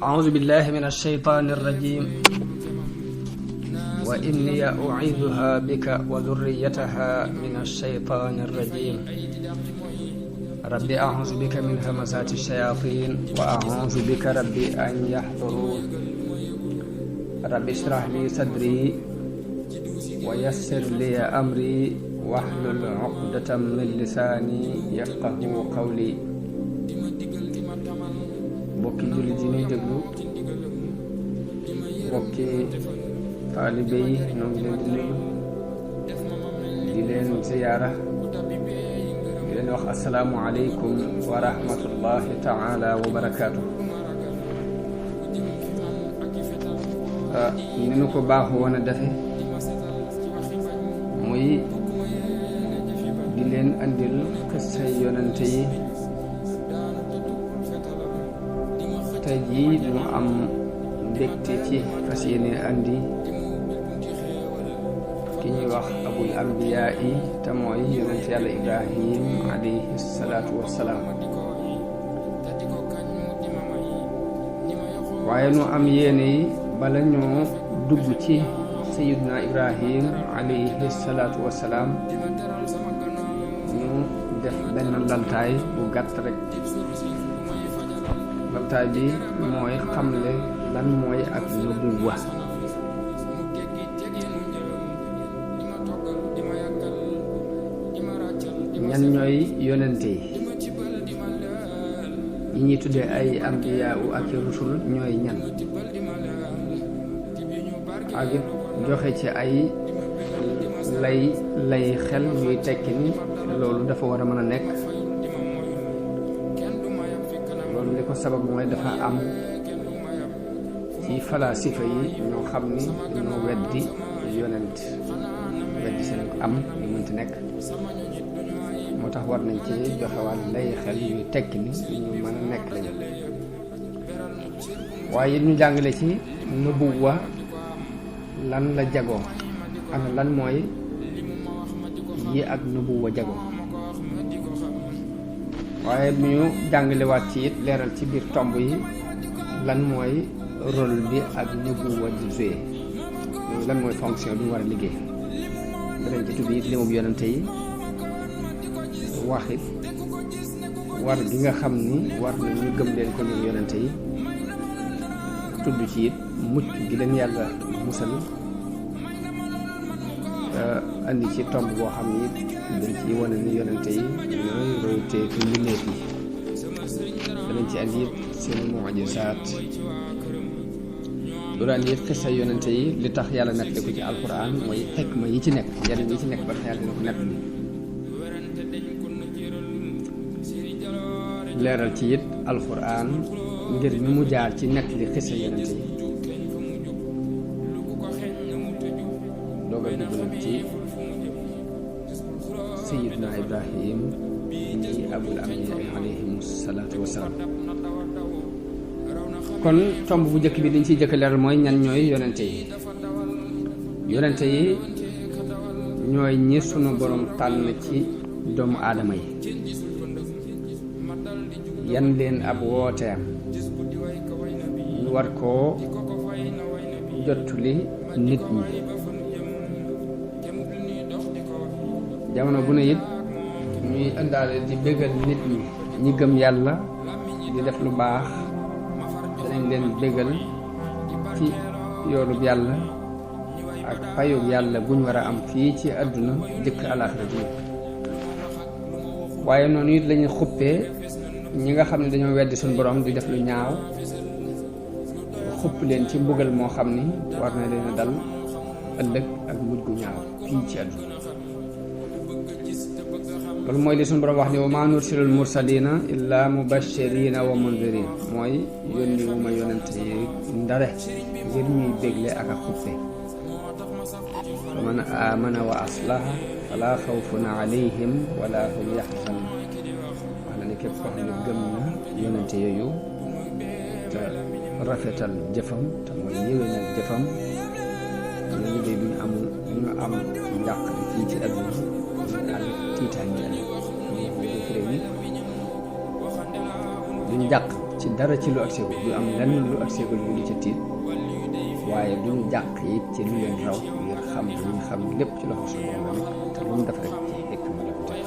أعوذ بالله من الشيطان الرجيم وإني أعيذها بك وذريتها من الشيطان الرجيم ربي أعوذ بك من همزات الشياطين وأعوذ بك ربي أن يحضرون ربي اشرح لي صدري ويسر لي أمري واحلل عقدة من لساني يفقه قولي bokki jullit yi ñuy déglu bokki taalibe yi ñoo ngi leen di nuyu di leen ziyaara di leen wax assalaamu aleykum wa rahmatullahi taala wa barakaatu. ni nu ko baaxu woon a defe muy di leen andil xissay yonante yi. tey jii ñu am mbégte ci fas yéene andi ki ñuy wax abul ambiyaa yi te mooy yonent yàlla ibrahim alayhi salaatu wassalaam waaye nu am yéene yi bala ñoo dugg ci sayiduna ibrahim alayhi salaatu wassalaam ñu def benn laltaay bu gàtt rek. laltaay bi mooy xamle lan mooy ak nubuwa ñan ñooy yonente yi ñuy tuddee ay ambiyaa ak rusul ñooy ñan ak it joxe ci ay lay xel ñuy tekki ni loolu dafa war a mën a nekk. li ko sabab mooy dafa am ci falaasifa yi ñoo xam ni ñoo weddi yonent weddi seen am ñu mënti nekk moo tax war nañ ci joxewaat lay xel yuy tekki ni ñu mën a nekk lañu waaye it ñu jàngale ci nubuwa lan la jagoo ana lan mooy yi ak nubuwa jagoo waaye bu ñu jàngalewaat ci it leeral ci biir tomb yi lan mooy rôle bi ak nubuwa di joué lan mooy fonction bi mu war a liggéey danañ ci tudd it limub yonante yi waxit war gi nga xam ni war na ñu gëm leen ko ñun yonante yi tudd ci it mucc gi leen yàlla musal andi ci tomb boo xam ni dañ ci wane ni yonente yi ñooy royteeku mbindeef yi danañ ci andi it seen mu'jizaat duraan it xisa yonente yi li tax yàlla nettali ko ci alquran mooy xikma yi ci nekk njariñ yi ci nekk ba tax yàlla dina ko nettali leeral ci it alquran ngir ni mu jaar ci nettali xisa yonente yi dooga dugg nag ci sayidna ibrahim ñi abul ambiyaa alayhim salaatu wassalaam kon tomb bu njëkk bi dañ ciy jëkk leeral mooy ñan ñooy yonente yi ñooy ñi sunu borom tànn ci doomu aadama yi yan leen ab wooteem ñu war koo jottuli nit ñi jamono bu ne it ñuy indaale di bégal nit ñi gëm yàlla di def lu baax danañ leen bégal ci yoolub yàlla ak payub yàlla buñ war a am fii ci àdduna jëkk alaaxira ji waaye noonu it lañuy xuppee ñi nga xam ne dañoo weddi suñu borom di def lu ñaaw xupp leen ci mbugal moo xam ni war na leen a dal ëllëg ak mujj gu ñaaw fii ci àdduna loolu mooy li suñu borom wax ni wa maa nursilul mursalina illa mubashirina wa mundirin mooy yónni wu ma yonente yi ndare ngir ñuy bégle ak a xuppe fa man amana wa aslaha fala xawfun alayhim wala hum yaxzanun wax na ni képp koo xam ne gëm na yonente yooyu te rafetal jëfam te mooy yéwénal jëfam ñu de duñu am njàq fii ci àdduna ak tiitaange duñ jàq ci dara ci lu ak seegul du am lenn lu ak seegul ñu di ca tiit waaye duñu jàq it ci lu leen raw ngir xam luñ xam lépp ci loxo suñu borom la nekk te lu mu def rek ci hikma la ko teg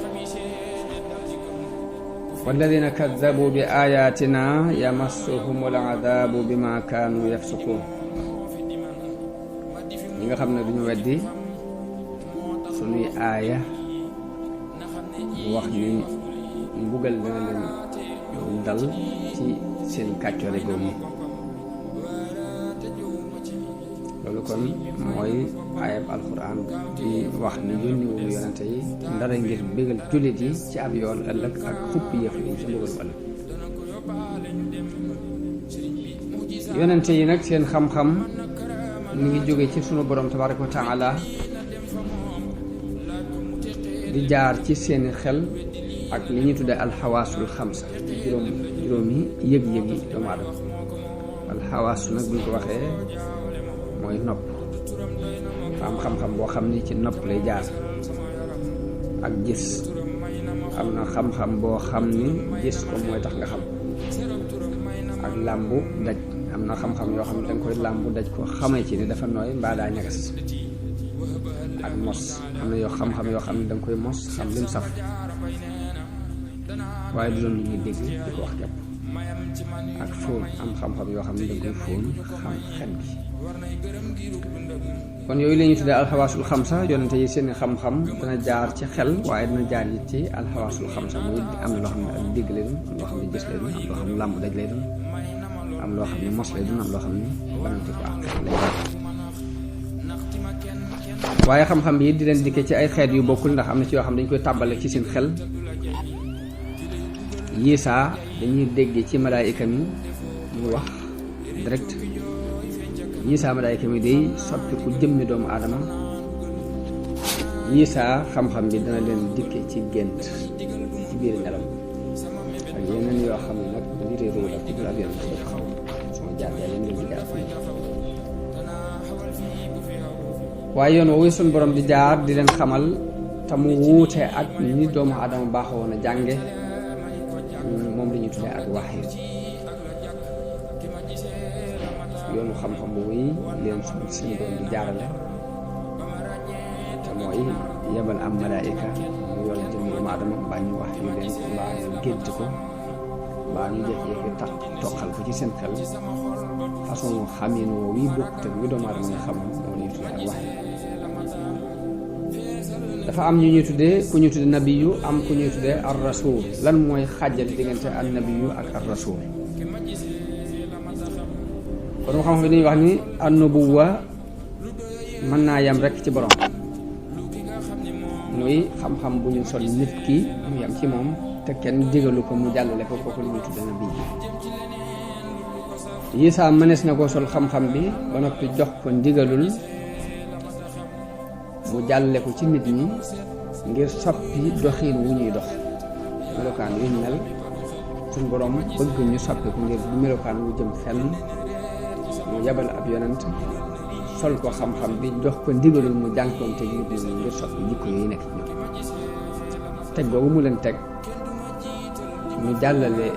walladina kaddabu bi ayatina yamassuhumul adabu bima kaanu yafsukun ñi nga xam ne duñu weddi suñuy aaya wax ni mbugal dana leen dal ci seen kàccoore googu yi loolu kon mooy aayab alquran di wax ni yónni wu yonente yi ndara ngir bégal jullit yi ci ab yoon ëllëg ak xuppi yëf yi ci mbugal ëllëg yonente yi nag seen xam-xam mi ngi jóge ci sunu borom tabaraka wa taala di jaar ci seeni xel ak li ñuy tuddee alxawaasul xamsa juróomi yëg-yëg yi doomu aadama alxawaasu nag buñ ko waxee mooy nopp am xam-xam boo xam ni ci nopp lay jaar ak gis am na xam-xam boo xam ni gis ko mooy tax nga xam ak làmbu daj am na xam-xam yoo xam ne danga koy làmbu daj ko xamee ci ni dafa nooy mbaa daa ñagas ak mos am na yoo xam-xam yoo xam ne danga koy mos xam lim saf waaye du doon lu ñuy dégg di ko wax képp ak fóon am xam-xam yoo xam ne danga koy fóon xam xel gi kon yooyu la ñuy tuddee alxawaasul xamsa yonente yi seen xam-xam dana jaar ci xel waaye dana jaar it ci alxawaasul xamsa muy am na loo xam ne ak dégg lay doon am loo xam ne gis lay doon am loo xam ne làmb daj lay doon am loo xam ne mos lay doon am loo xam ne banante ko ak xel lay doon waaye xam-xam bi di leen dikkee ci ay xeet yu bokkul ndax am na ci yoo xam ne dañ koy tàbbale ci seen xel yiisaa dañuy déggee ci malaayika mi mu wax direct yiisaa malaayika mi day soppi ku jëmmi doomu aadama yiisaa xam-xam bi dana leen dikkee ci gént ci biir nelaw ak yeneen yoo xam ne nag mbiri réew la ku dul ak yeneen dafa xaw suma jaar jaar yéen ngeen di jaar waaye yoon woowu suñ borom di jaar di leen xamal te mu wuute ak ni doomu aadama baaxoo woon a jànge moom la ñuy tuddee ak waxyu yoonu xam-xam boobu yi leen suñu borom di jaarale te mooy yebal am malaayika mu yor jëmm doomu aadama mbaa ñu wax yu leen ko mbaa ñu gént ko mbaa ñu jékki-jékki tax toqal ko ci seen xel façon xamin woowu yi bokk te wi doomu aadama nga xam moom la ñuy tuddee ak waxyu dafa am ñu ñuy tuddee ku ñuy tuddee nabiyu am ku ñuy tuddee ar rasul lan mooy xàjjal diggante an nabiyu ak ar rasul kon xam-xam bi dañuy wax ni an nubuwa mën naa yam rek ci borom muy xam-xam bu ñu sol nit ki mu yam ci moom te kenn digalu ko mu jàllale ko kooku la ñuy tuddee nabiyu Yisaa mënees na koo sol xam-xam bi ba noppi jox ko ndigalul mu jàlle ko ci nit ñi ngir soppi doxiin wu ñuy dox melokaan yu ñu mel suñ borom bëgg ñu soppi ko ngir bu melokaan wu jëm fenn mu yabal ab yonent sol ko xam-xam bi jox ko ndigalul mu jànkoonte nit ñi ngir soppi jikko yooyu nekk ci ñoom teg boobu mu leen teg ñu jàllale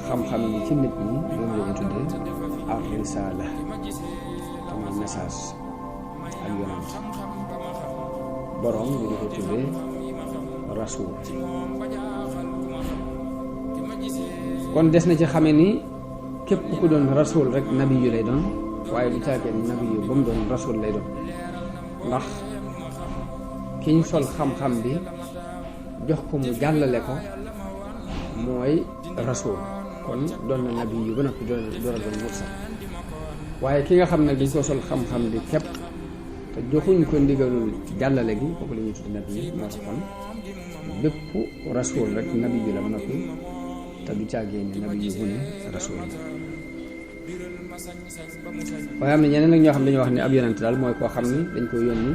xam-xam bi ci nit ñi moom la ñu tuddee ar risaala tamit message ak yonent borom ñu di ko tuddee rasul kon des na ci xame ni képp ku doon rasul rek nabi yu lay doon waaye du caagee nabi yu ba mu doon rasul lay doon ndax ki ñu sol xam-xam bi jox ko mu jàllale ko mooy rasul kon doon na nabi yu ba noppi door a doon mursal waaye ki nga xam ne dañ ko sol xam-xam bi képp te joxuñ ko ndigalul jàllale gi kooku la ñuy tudd nabi yi moo tax kon bépp rasul rek nabi yu la ba noppi te du caagee ne nabi yu bu ne rasul la waaye am na ñeneen nag ñoo xam ne dañoo wax ne ab yonent daal mooy koo xam ni dañ ko yónni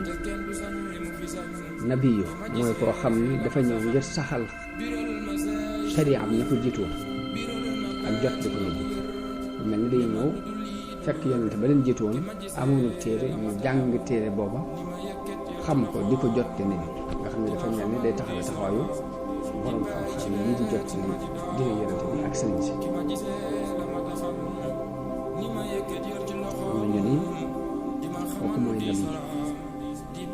nabi yu mooy koo xam ni dafa ñëw ngir saxal sharia am ñi ko jiitu ak jot di ko nit ñi mel ni day ñëw fekk yonent ba leen jiitu woon amoon téere ñu jàng téere booba xam ko di ko jot te nit ñi nga xam ne dafa mel ni day taxawaayu borom xam-xam yi di jot ni dina yonente bi ak sëriñ si am nañu ni kooku mooy nabi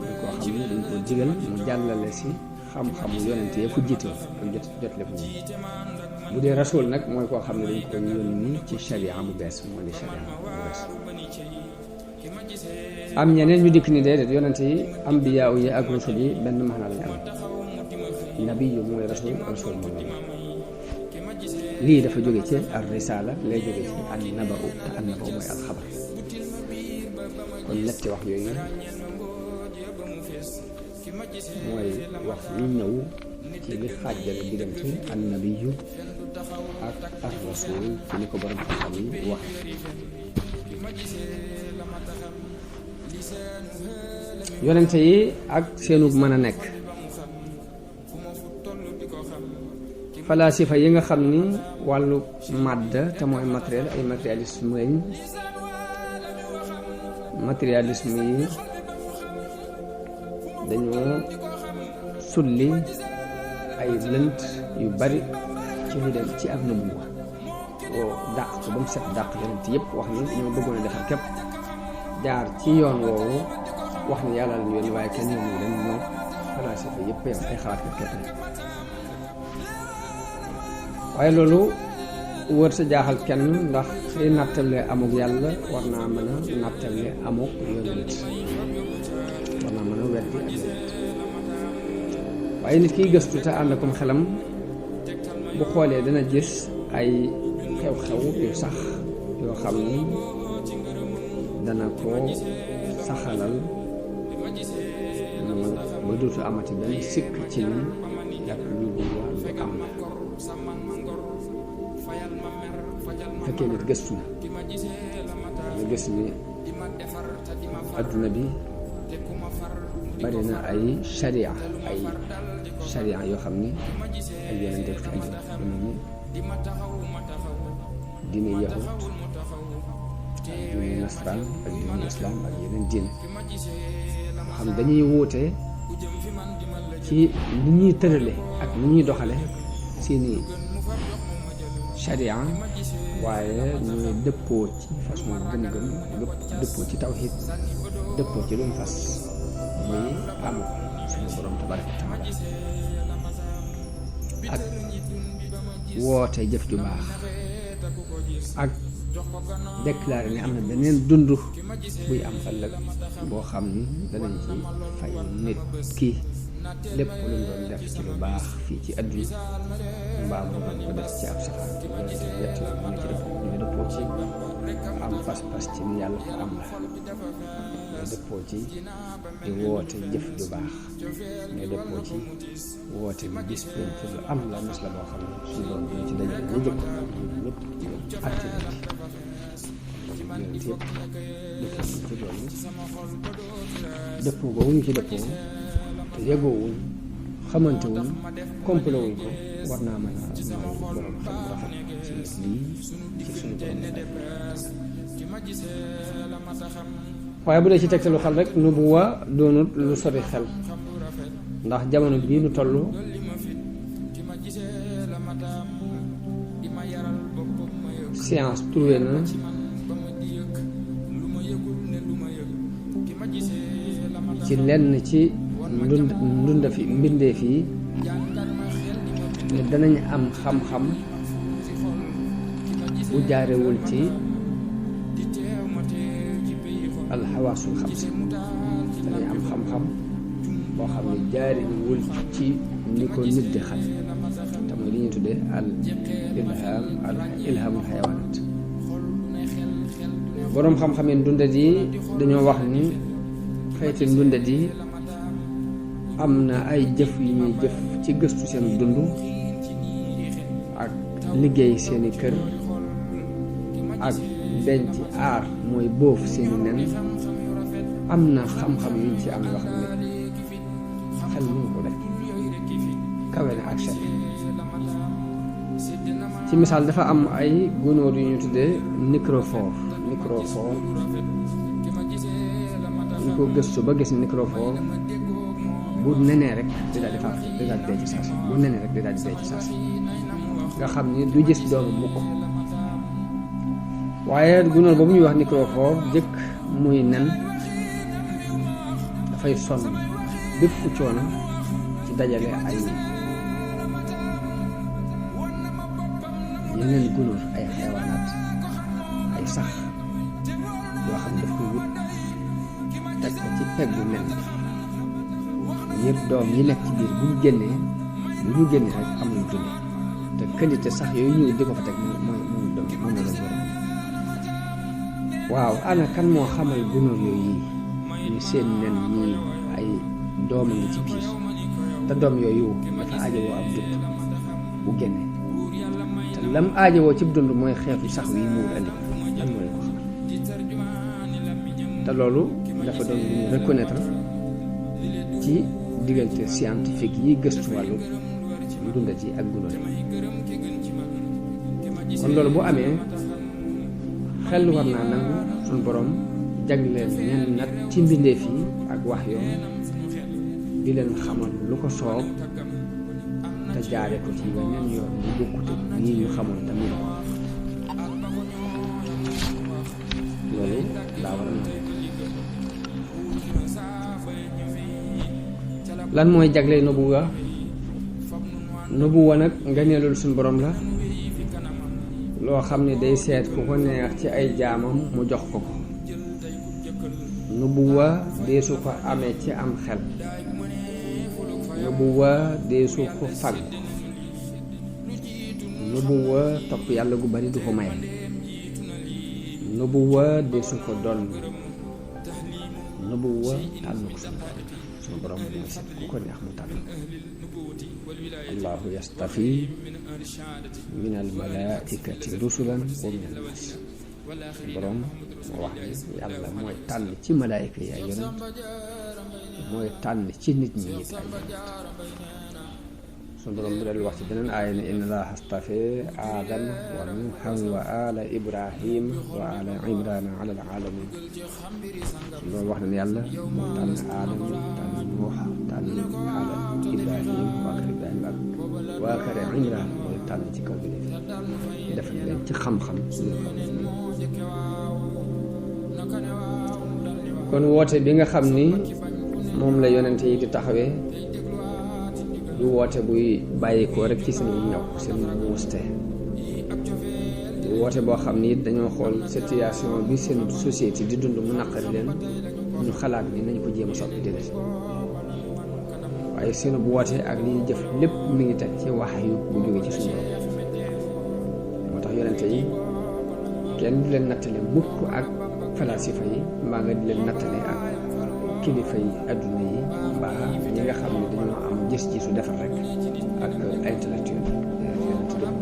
mooy koo xam ne dañ ko digal mu jàllale si xam-xamu yonente ya fu jiite ak jot lépp ñu bu dee rasul nag mooy koo xam ne dañ ko yónni ci sharia bu bees moo di sharia bu bees am ñeneen ñu dikk ni déedéet yonente yi ambiyaa yi ak rasul yi benn maanaa lañu am nabi yu mooy rasul rasul mooy nabi lii dafa jóge ci ar risala lay jóge ci an naba'u te an naba'u mooy alxabar kon ñetti wax yooyu mooy wax ñu ñëw ci li xaajale diggante an nabiyu ak ar rasul ci ni ko borom xam-xam yi wax yonente yi ak seenu mën a nekk falaasifa yi nga xam ni wàllu màdd te mooy matériel ay matérialisme yi dañoo sulli ay lënt yu bari ci lu dem ci ak nubuwa oo dàq ko ba mu set dàq yonent yépp wax ni ñoo bëggoon a defar képp jaar ci yoon woowu wax ni yàlla lañu yónni waaye kenn yónni leen ñoo falaasifa yépp yam ay xalaat kat képp waaye loolu wër sa jaaxal kenn ndax xëy nattale amuk yàlla war naa mën a nattale amuk yonent war naa mën a weddi ak yonent waaye nit kiy gëstu te ànd akum xelam bu xoolee dana gis ay xew-xew yu sax yoo xam ni dana ko saxalal mu ba dootu amati benn sikk ci ni ak lu bu lu am la fekkee nit gëstu na nga gis ni adduna bi bari na ay sharia yoo xam ni ay yonente fi andi dana ni diine yahud ak diine nasraan ak diine islam ak yeneen diine xam dañuy wuute ci ni ñuy tërale ak ni ñuy doxale seeni sharia waaye ñooy dëppoo ci façon gëm-gëm dëppoo ci tawhid dëppoo ci luñ fas muy am suñu borom tabaraka wa taala ak woote jëf ju baax ak déclaré ne am na beneen dund buy am ëllëg boo xam ni danañ ci fay nit ki lépp lu doon def ci lu baax fii ci àdduna mbaa mu doon ko def ci ab safaan loolu te yett la mu ne ci ñu dëppoo ci am pas-pas ci ni yàlla ko am la ñu dëppoo ci di woote jëf ju baax ñu dëppoo ci woote bi bis leen ci lu am la mos la boo xam ne suñu doon ñu ci dajale ñu jëkk ñëpp atte ci yëpp dëppoo ci loolu dëppoo boobu ñu ci dëppoo te yëgoowuñ xamante wuñ complot wuñ ko war naa mën a may borom xel bu rafet ci lii ci suñu borom waaye bu dee ci tegtalu xel rek nubuwa doonut lu sori xel ndax jamono bii nu toll science trouvé na ci lenn ci ndunda fi mbindeef yi ne danañ am xam-xam bu jaarewul ci alxawaasul xamsa danañ am xam-xam boo xam ne jaarewul ci ni ko nit di xam te mooy li ñuy tuddee al ilhamul xayawaanat boroom xam-xam yi ndundat yi dañoo wax ni xeeti ndundat yi am na ay jëf yu ñuy jëf ci gëstu seen dund ak liggéey seeni kër ak denc aar mooy boof seeni nen am na xam-xam yuñ ci am yoo xam ne xel mënu ko def kawe na ak xel ci misaal dafa am ay gunóor yu ñu tuddee microphore ñu ko gëstu ba gis microphore bu nenee rek di daal di faaf di daal di dee ci saasi bu nenee rek di daal di dee ci saasi nga xam ni du gis doomu mukk waaye gunóor boobu ñuy wax microphore jëkk muy nen dafay sonn bépp coono ci dajale ay yeneen gunóor ay xewaanaat ay sax yoo xam daf koy wut teg ko ci peggu nen yëpp doom yi nekk ci biir bu ñu génnee rek am nañ dund te qualité sax yooyu ñëw di ko fa teg moom la doon wër waaw ana kan moo xamal gunóor yooyu ñu seen nen yi ay doom a ngi ci biir te doom yooyu dafa aajowoo ab dund bu génnee te lam aajowoo ci dund mooy xeetu sax wi muur andi ko lan mooy ko xamal te loolu dafa doon lu ñu reconnaître ci diggante scientifique yi gëstu wàllu dunda ci ak gunóor yi kon loolu bu amee xel war naa nangu suñu borom jagleel ñenn nag ci mbindeef yi ak wax yoon di leen xamal lu ko soob te jaare ko ci yeneen yoon bu bokkute ñii ñu xamoon tamit loolu daa war a nangu lan mooy jagleel nubuwa nag ngëneelul suñu borom la loo xam ne day seet ku ko neex ci ay jaamam mu jox ko ko nubuwa deesu ko amee ci am xel nubuwa deesu ko fag nubuwa topp yàlla gu bari du ko maye nubuwa deesu ko doon nubuwa tànn ko suñu borom mooy seet ku ko neex mu tànn allahu yastafi min almalaikati rusulan wa min annas borom moo wax ni yàlla mooy tànn ci malaayika yi ay yonent mooy tànn ci nit ñi it ay yonent suñu borom mu del wax ci beneen aaya ne inna allaha astafe aadama wa nuuhan wa ala ibrahima wa ala imrana ala alalamin suñu borom wax na ne yàlla moo tànn aadama tànn nuux tànn ala ibrahim waa kër ibrahima ak waa kër imran mooy tànn ci kaw bi def na leen ci xam-xam kon woote bi nga xam ni moom la yonente yi di taxawee du woote buy bàyyikoo rek ci seen ñaw seen muuste du woote boo xam ni dañoo xool situation bi seen société di dund mu naqari leen ñu xalaat ni nañ ko jéem a soppi déedéet waaye seen bu woote ak li ñuy jëf lépp mi ngi teg ci wax yu bu jóge ci suñu borom moo tax yonente yi kenn du leen nattale mukk ak falasifa yi mbaa nga di leen nattale ak kilifa yi adduna yi mbaa ñi nga xam ne dañoo am gis-gisu defar rek ak intellectuel yonente dëgg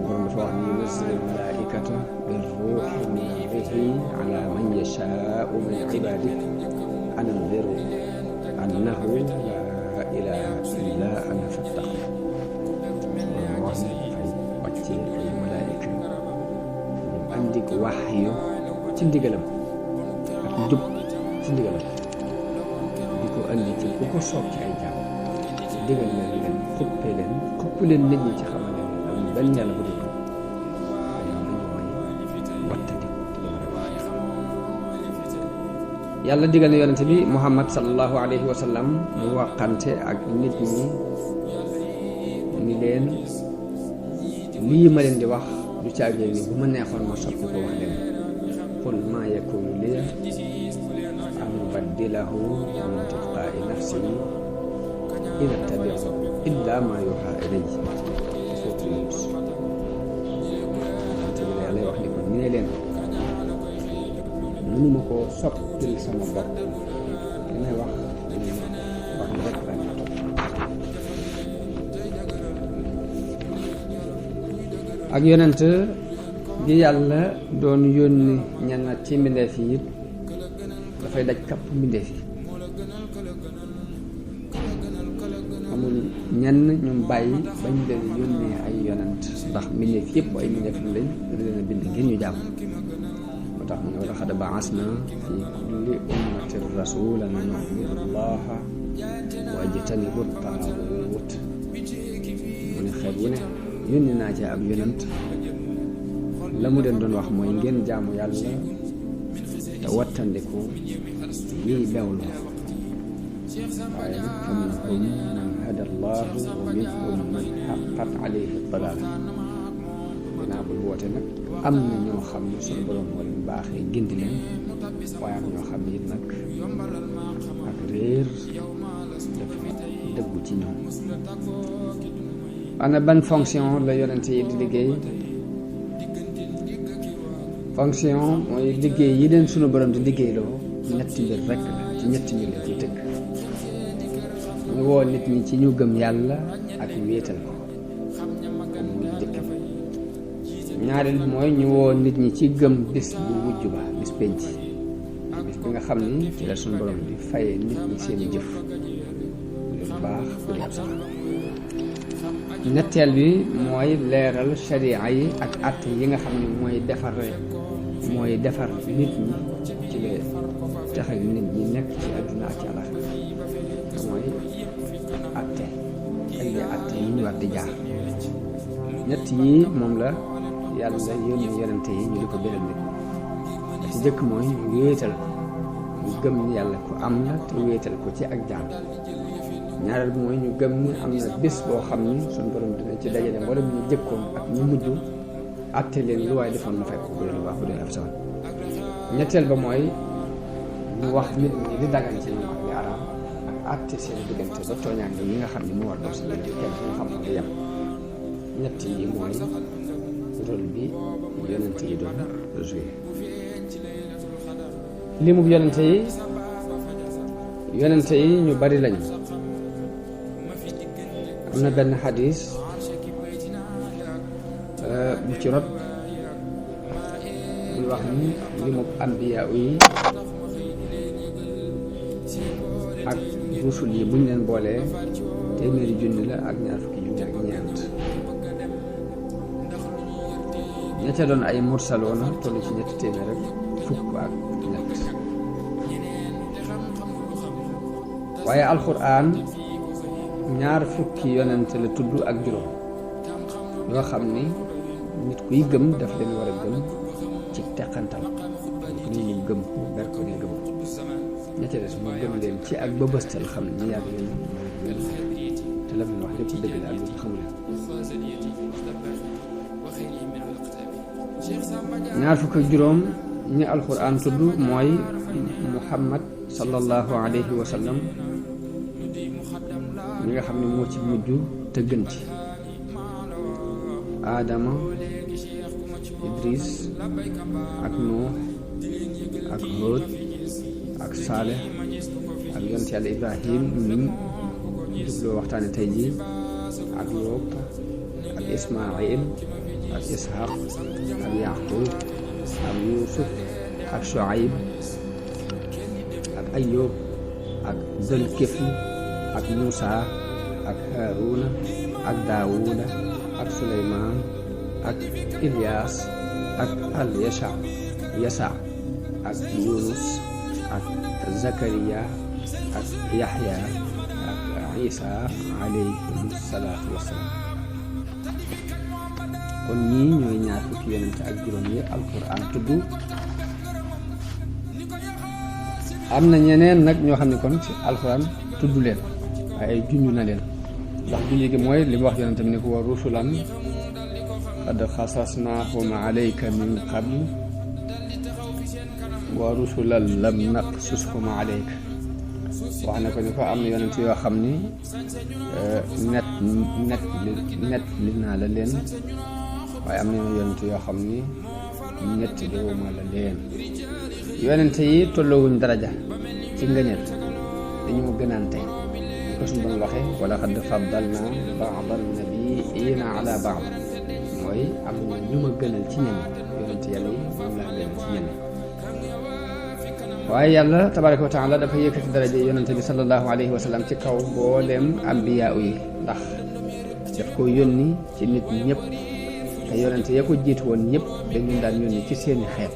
borom dafa wax ni yunazzilu malaikata bir ruuhi min amrihi ala man yashaau min ibadihi an anziru annahu laa ilaaha illaa ana fattaqun moom wax ne dafay wàcce ay malaayika ñu andi ko wax yu ci ndigalam ak njub ci ndigalam di ko andi ci ku ko soob ci ay jaam digal leen xuppe leen nit ñi ci xamal leen amul benn yàlla bu dul yàlla digal na yonente bi muhammad sallallahu alayhi wa sallam mu waxante ak nit ñi ni leen lii ma leen di wax du caagee ni bu ma neexoon ma soppi ko wax leen qul maa yakunu liya an ubaddilahu min tilqaa'i nafsi in attabi'u illa ma yuha ilayya surtout Yunus yonente bi yàlla wax ni ko ñu ne leen mënuma koo soppil sama bopp li may wax ni rek la ñu topp ak yonent bi yàlla doon yónni ñenn ci mbindeef yi it dafay daj kapp mbindeef yi amul ñenn ñoom bàyyi bañ leen yónnee ay yonent ndax mbindeef yëpp ay mbindeef lañ leen a bind ngir ñu jàmm moo tax mu ne wa laqad ba'asna fi kulli ummatin rasulan an u'budu llaha wajtanibu taaguut mu ne xeet wu ne yónni naa ci ab yonent la mu leen doon wax mooy ngeen jaamu yàlla te wattandiku yiy bewlu waaye nag fa minhum man hada allahu wa minhum man haqqat alayhi dalaala dinaa bul woote nag am na ñoo xam ne suñu borom moo leen baaxee gindi leen waaye am ñoo xam ne it nag ak réer dafa dëggu ci ñoom. ana ban fonction la yonent yi di liggéey? fonction mooy liggéey yi leen sunu borom di liggéeyloo ñetti mbir rekk la ci ñetti mbir la ciy tëgg. ñu woo nit ñi ci ñu gëm yàlla ak wéetal ko comme muy njëkk bi. ñaareel bi mooy ñu woo nit ñi ci gëm bis bu mujj ba bis penc bis bi nga xam ni ci la sunu borom di faye nit ñi seeni jëf lu baax bu dee ab sax. ñetteel bi mooy leeral sharia yi ak àtte yi nga xam ne mooy defar nit ñi ci la taxal nit ñi nekk ci àdduna ak ci àllaxira mooy àtte yi ñu war di jaar. ñett yi moom la yàlla yónni yonente yi ñu di ko béral nit ñi ci jëkk mooy ñu wéetal ko ñu gëm ni yàlla ku am la te wéetal ko ci ak jaam. ñaareel bi mooy ñu gëm ni am na bés boo xam ni suñu borom dina ci dajale mboolem ñu jëkkoon ak ñu mujj àtte leen lu waaye defoon mu fekk ko bu dee lu baax bu dee ab sawan. ñetteel ba mooy ñu wax nit ñi di dagan ci ñoom ak li araam ak àtte seen diggante ba tooñaange yi nga xam ne mu war doon si kenn ñu xam ne yem. ñett yi mooy rôle bi yonent yi doon joué. limub yonente yi ñu bari lañu. am na benn xadis bu ci rot muy wax ni limub ambiya yi ak rusul yi buñ leen boolee téeméeri junni la ak ñaar fukki junni ak ñeent. ña ca doon ay mursaloona toll ci ñetti téeméer rek fukk ak ñett. waaye alxuraan ñaar fukki yonent la tudd ak juróom yoo xam ni nit kuy gëm daf leen war a gëm ci teqantal ku ni ñu gëm ko ber ko ni gëm ña ca des mu gëm leen ci ak bëbëstal xam ni yàgg leen te la muy wax lépp dëgg la ak lu xamu leen. ñaar fukk ak juróom ñi alxuraan tudd mooy muhammad sallallahu alayhi wa sallam ñi nga xam ne moo ci mujj te gën ci aadama idris ak nuux ak hóot ak saaleh ak yonent yàlla ibrahim mi jubloo waxtaane tey ji ak lóot ak ismail ak ishaq ak yaqub ak yusuf ak shuaib ak ayub ak zulkifl ak muusa ak haaruna ak daawuda ak suleymaan ak ilyas ak yasa ak yunus ak zakariya ak yaxya ak isa alayhim salaatu wassalaam. kon ñii ñooy ñaar fukki yonent ak juróom yi alquran tudd. am na ñeneen nag ñoo xam ne kon ci alquran tudd leen waaye junj na leen ndax junj gi mooy li mu wax yonent bi ne ko wa rusulan qad xasasnaahum alayka min qabl wa rusulan lam naqsushum alayka wax na ko ni ko am na yonent yoo xam ni net li naa la leen waaye am na yonent yoo xam ni ñett liwuma la leen. yonent yi tolloowuñ daraja ci ngëneel dañu gënante ñu ko suñu doon waxee wala xad faddalna ba'da nabiyyiina ala ba'd mooy am na ñu ma gënal ci ñenn yonent yàlla yi moom laa gënal ci ñenn. waaye yàlla tabaraka wa taala dafa yëkkati daraja yonent bi sallallahu alayhi wa sallam ci kaw mbooleem ambiyaa yi ndax daf ko yónni ci nit ñi ñëpp te yonent ya ko jiitu woon ñëpp dañu daan yónni ci seeni xeet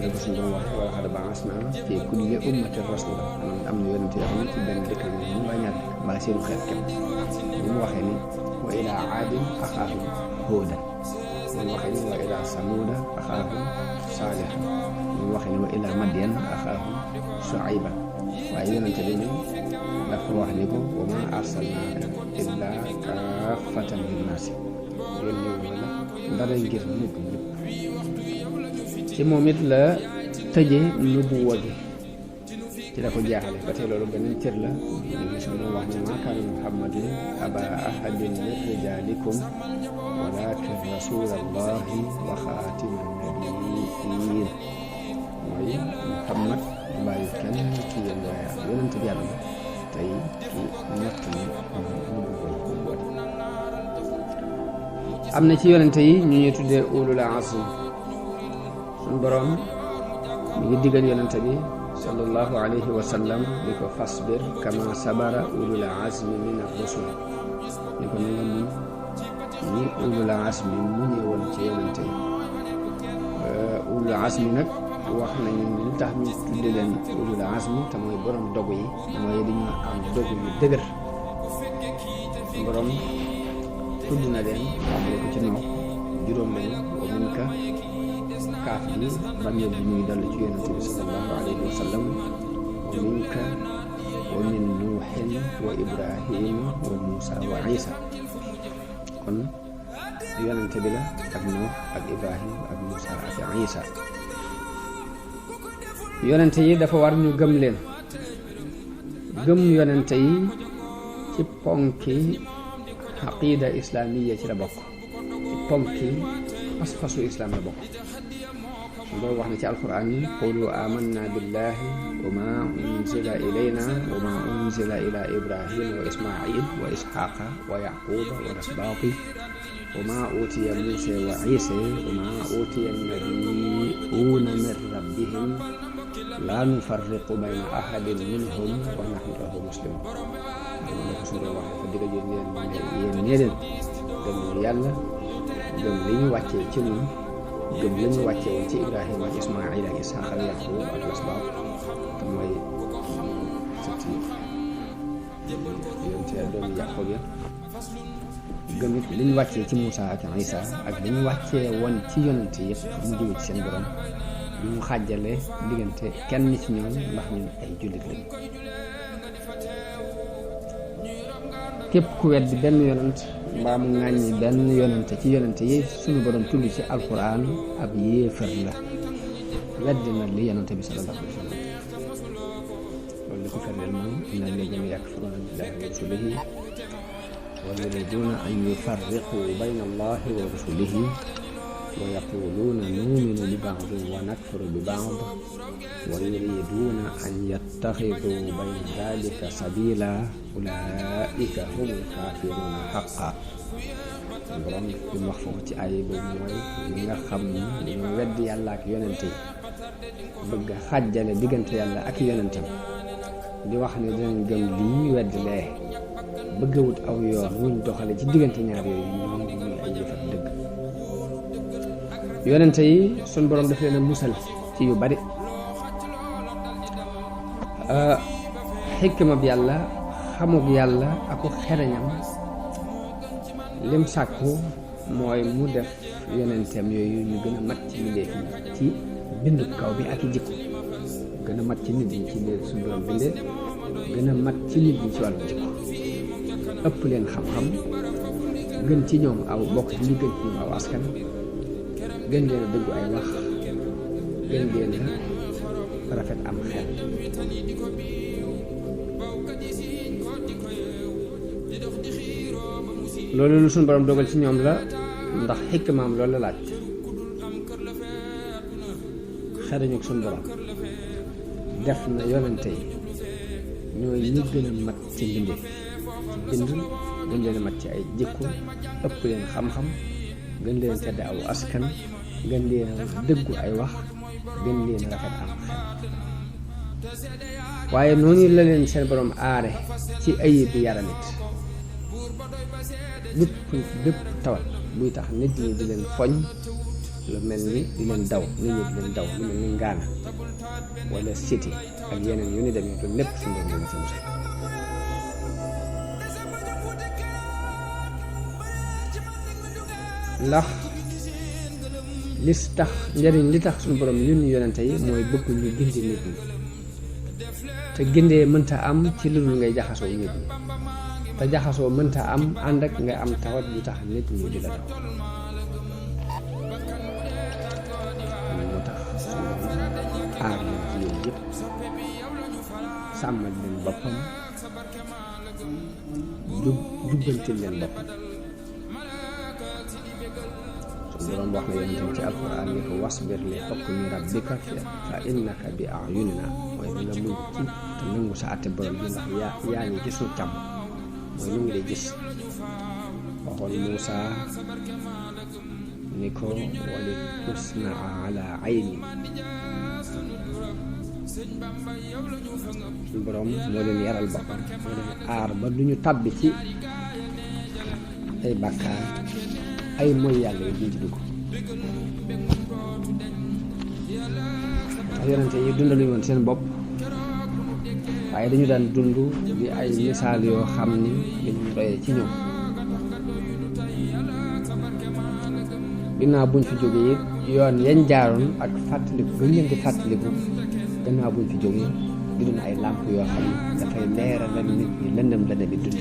la ko suñu doon waxee wala xad ba'asnaa fii kulli ummatin rasuula am na yonent yoo xam ne ci benn dëkk bi mu mbaa ñaar mbaa seenu xeet képp ni mu waxee ni wa ilaa aadin axaahum huudan ni mu waxee ni wa ilaa samuuda axaahum saalihan ni mu waxee ni wa ilaa madyan axaahum shuayban waaye yonent bi ni dafa wax ni ko wa maa arsalnaaka illaa kaaffatan linnaasi yónni wu la dara ngir nit ñëpp ci moom it la tëje nubuwa gi ci la ko jaaxale ba tey loolu beneen cër la ñu gis mu wax ne maa kaana muhammadun abaa ahadin min rijaalikum walaakin rasuulallahi wa xaatima nabiyyiin mooy muhammad du bàyyi kenn ci yéen waaye ak yonent bi yàlla tey ci natt ni nubuwa am na ci yonente yi ñu ñuy tuddee ulul azm suñu boroom mi ngi digal yonente bi sallallahu alayhi wa sallam ni ko fasbir kama sabara ulul azmi min ar-rusul ni ko na nga muñ ni ulul azmi mu ñëwoon ci yonente yi ulul azmi nag wax nañu li tax ñu tudde leen ulul azmi te mooy borom dogu yi mooy dañu am dogu yu dëgër borom tudd na leen xamle ko ci noox juróom lañu wa minka kaaf bi bàmmeel bi muy dellu ci yonente bi sallallahu alayhi wa sallam wa minka wa min nuuxin wa ibrahima wa muusa wa isa kon yonente bi la ak noox ak ibrahim ak muusa ak isa yonente yi dafa war ñu gëm leen gëm yonente yi ci ponki aqida islamiya ci la bokk ci ponki pas-pasu islam la bokk loolu wax na ci alquran ni qulu amanna billahi wa ma unzila ilayna wa ma unzila ila ibrahima wa ismail wa ishaqa wa yaquba wa asbati wa ma utiya musa wa isa wa ma utiya nabiyuna min rabbihim la nufarriqu bayna ahadin minhum wa nahnu lahu muslimun loolu ko suñu wax fa digga jël yéen nee leen gëm yàlla gëm li ñu wàccee ci ñun gëm li ñu wàccee woon ci ibrahima ak ismail ak ishaq ak yaqub ak asbaat te mooy sëti yonent ya doomu yaqub ya gëm it li ñu wàccee ci Moussa ak Isa ak li ñu wàccee woon ci yonent yëpp mu jóge ci seen borom bi mu xàjjale diggante kenn ci ñoom ndax ñun ay jullit lañ képp ku weddi benn yonent mbaa mu ŋàññi benn yonente ci yonente yi suñu borom tudd ci alquran ab yéefar la weddi na li yonente bi sallallahu alayhi wa sallam loolu li ko firndeel mooy inna alladina yakfuruna billahi wa rusulihi wa yuriduna an yufarriqu bayna allahi wa rusulihi wa yaquluna numinu bi ba'din wa nakfuru bi ba'd wa yuriduna an yattaxidu bayna dalika sabila ulaika humul kafiruna haqqan borom bi mu wax foofu ci ay boobu mooy ñi nga xam ni dañoo weddi yàlla ak yonente yi bëgg a xàjjale diggante yàlla ak yonentam di wax ne dinañ gëm lii weddi lee bëgg a wut aw yoon wuñ doxale ci diggante ñaar yooyu ñoom ñuy ay yëfat dëgg yonente yi suñ borom daf leen a musal ci yu bari xikma bi yàlla xamug yàlla aku xereñam lim sàkku mooy mu def yonenteem yooyu ñu gën a mat ci mbindeef yi ci bindu kaw bi ak i jikko gën a mat ci nit ñi ci biir suñu borom bindee gën a mat ci nit ñi ci wàllu jikko ëpp leen xam-xam gën ci ñoom aw bokk ci li gën ci ñoom aw askan gën leen a dëggu ay wax gën leen a rafet am xel loolu lu suñu borom dogal ci ñoom la ndax xikmaam loolu la laaj xereñu suñu borom def na yonente yi ñooy ñi gën a mat ci mbindeef ci bind gën leen a mat ci ay jikko ëpp leen xam-xam gën leen tedd aw askan gën leen dëggu ay wax gën leen rafet am xel waaye noonu la leen seen borom aare ci ayib bi yaramit bépp tawat buy tax nit ñi di leen foñ lu mel ni di leen daw nit ñi di leen daw lu mel ni ngaana wala siti ak yeneen yu ni demee loolu lépp suñu borom ci musal ndax li tax suñu borom yónni yonente yi mooy bëgg ñu gindi nit ñi te gindee mënta am ci lu dul ngay jaxasoo nit ñi te jaxasoo mënta am ànd ak nga am tawat bu tax nit ñi di la daw moo tax suñu borom aar na ci yooyu yëpp sàmmal leen boppam jubbantil leen boppam borom wax na yonent ci alquran ni ko wasbir li hukmi rabbika fa innaka bi a'yunina mooy da nga muñ ci te nangu sa àtte borom bi ndax yaa ngi ci suñu càmm mooy nu ngi lay gis waxoon Muusa ni ko wali tusnaa ala ayni suñu borom moo leen yaral boppam moo leen aar ba du ñu tàbbi ci ay bàkkaar ay mooy yàlla yi duñ ci dugg ndax yonente yi dundaluñu woon seen bopp waaye dañu daan dund di ay misaal yoo xam ni dañu doyee ci ñoom ginnaaw buñ fi jógee it yoon yañ jaaroon ak fàttaliku gën leen di fàttaliku gannaaw buñ fi jógee di doon ay làmp yoo xam ne dafay leeral la nit ñi lëndëm bi dund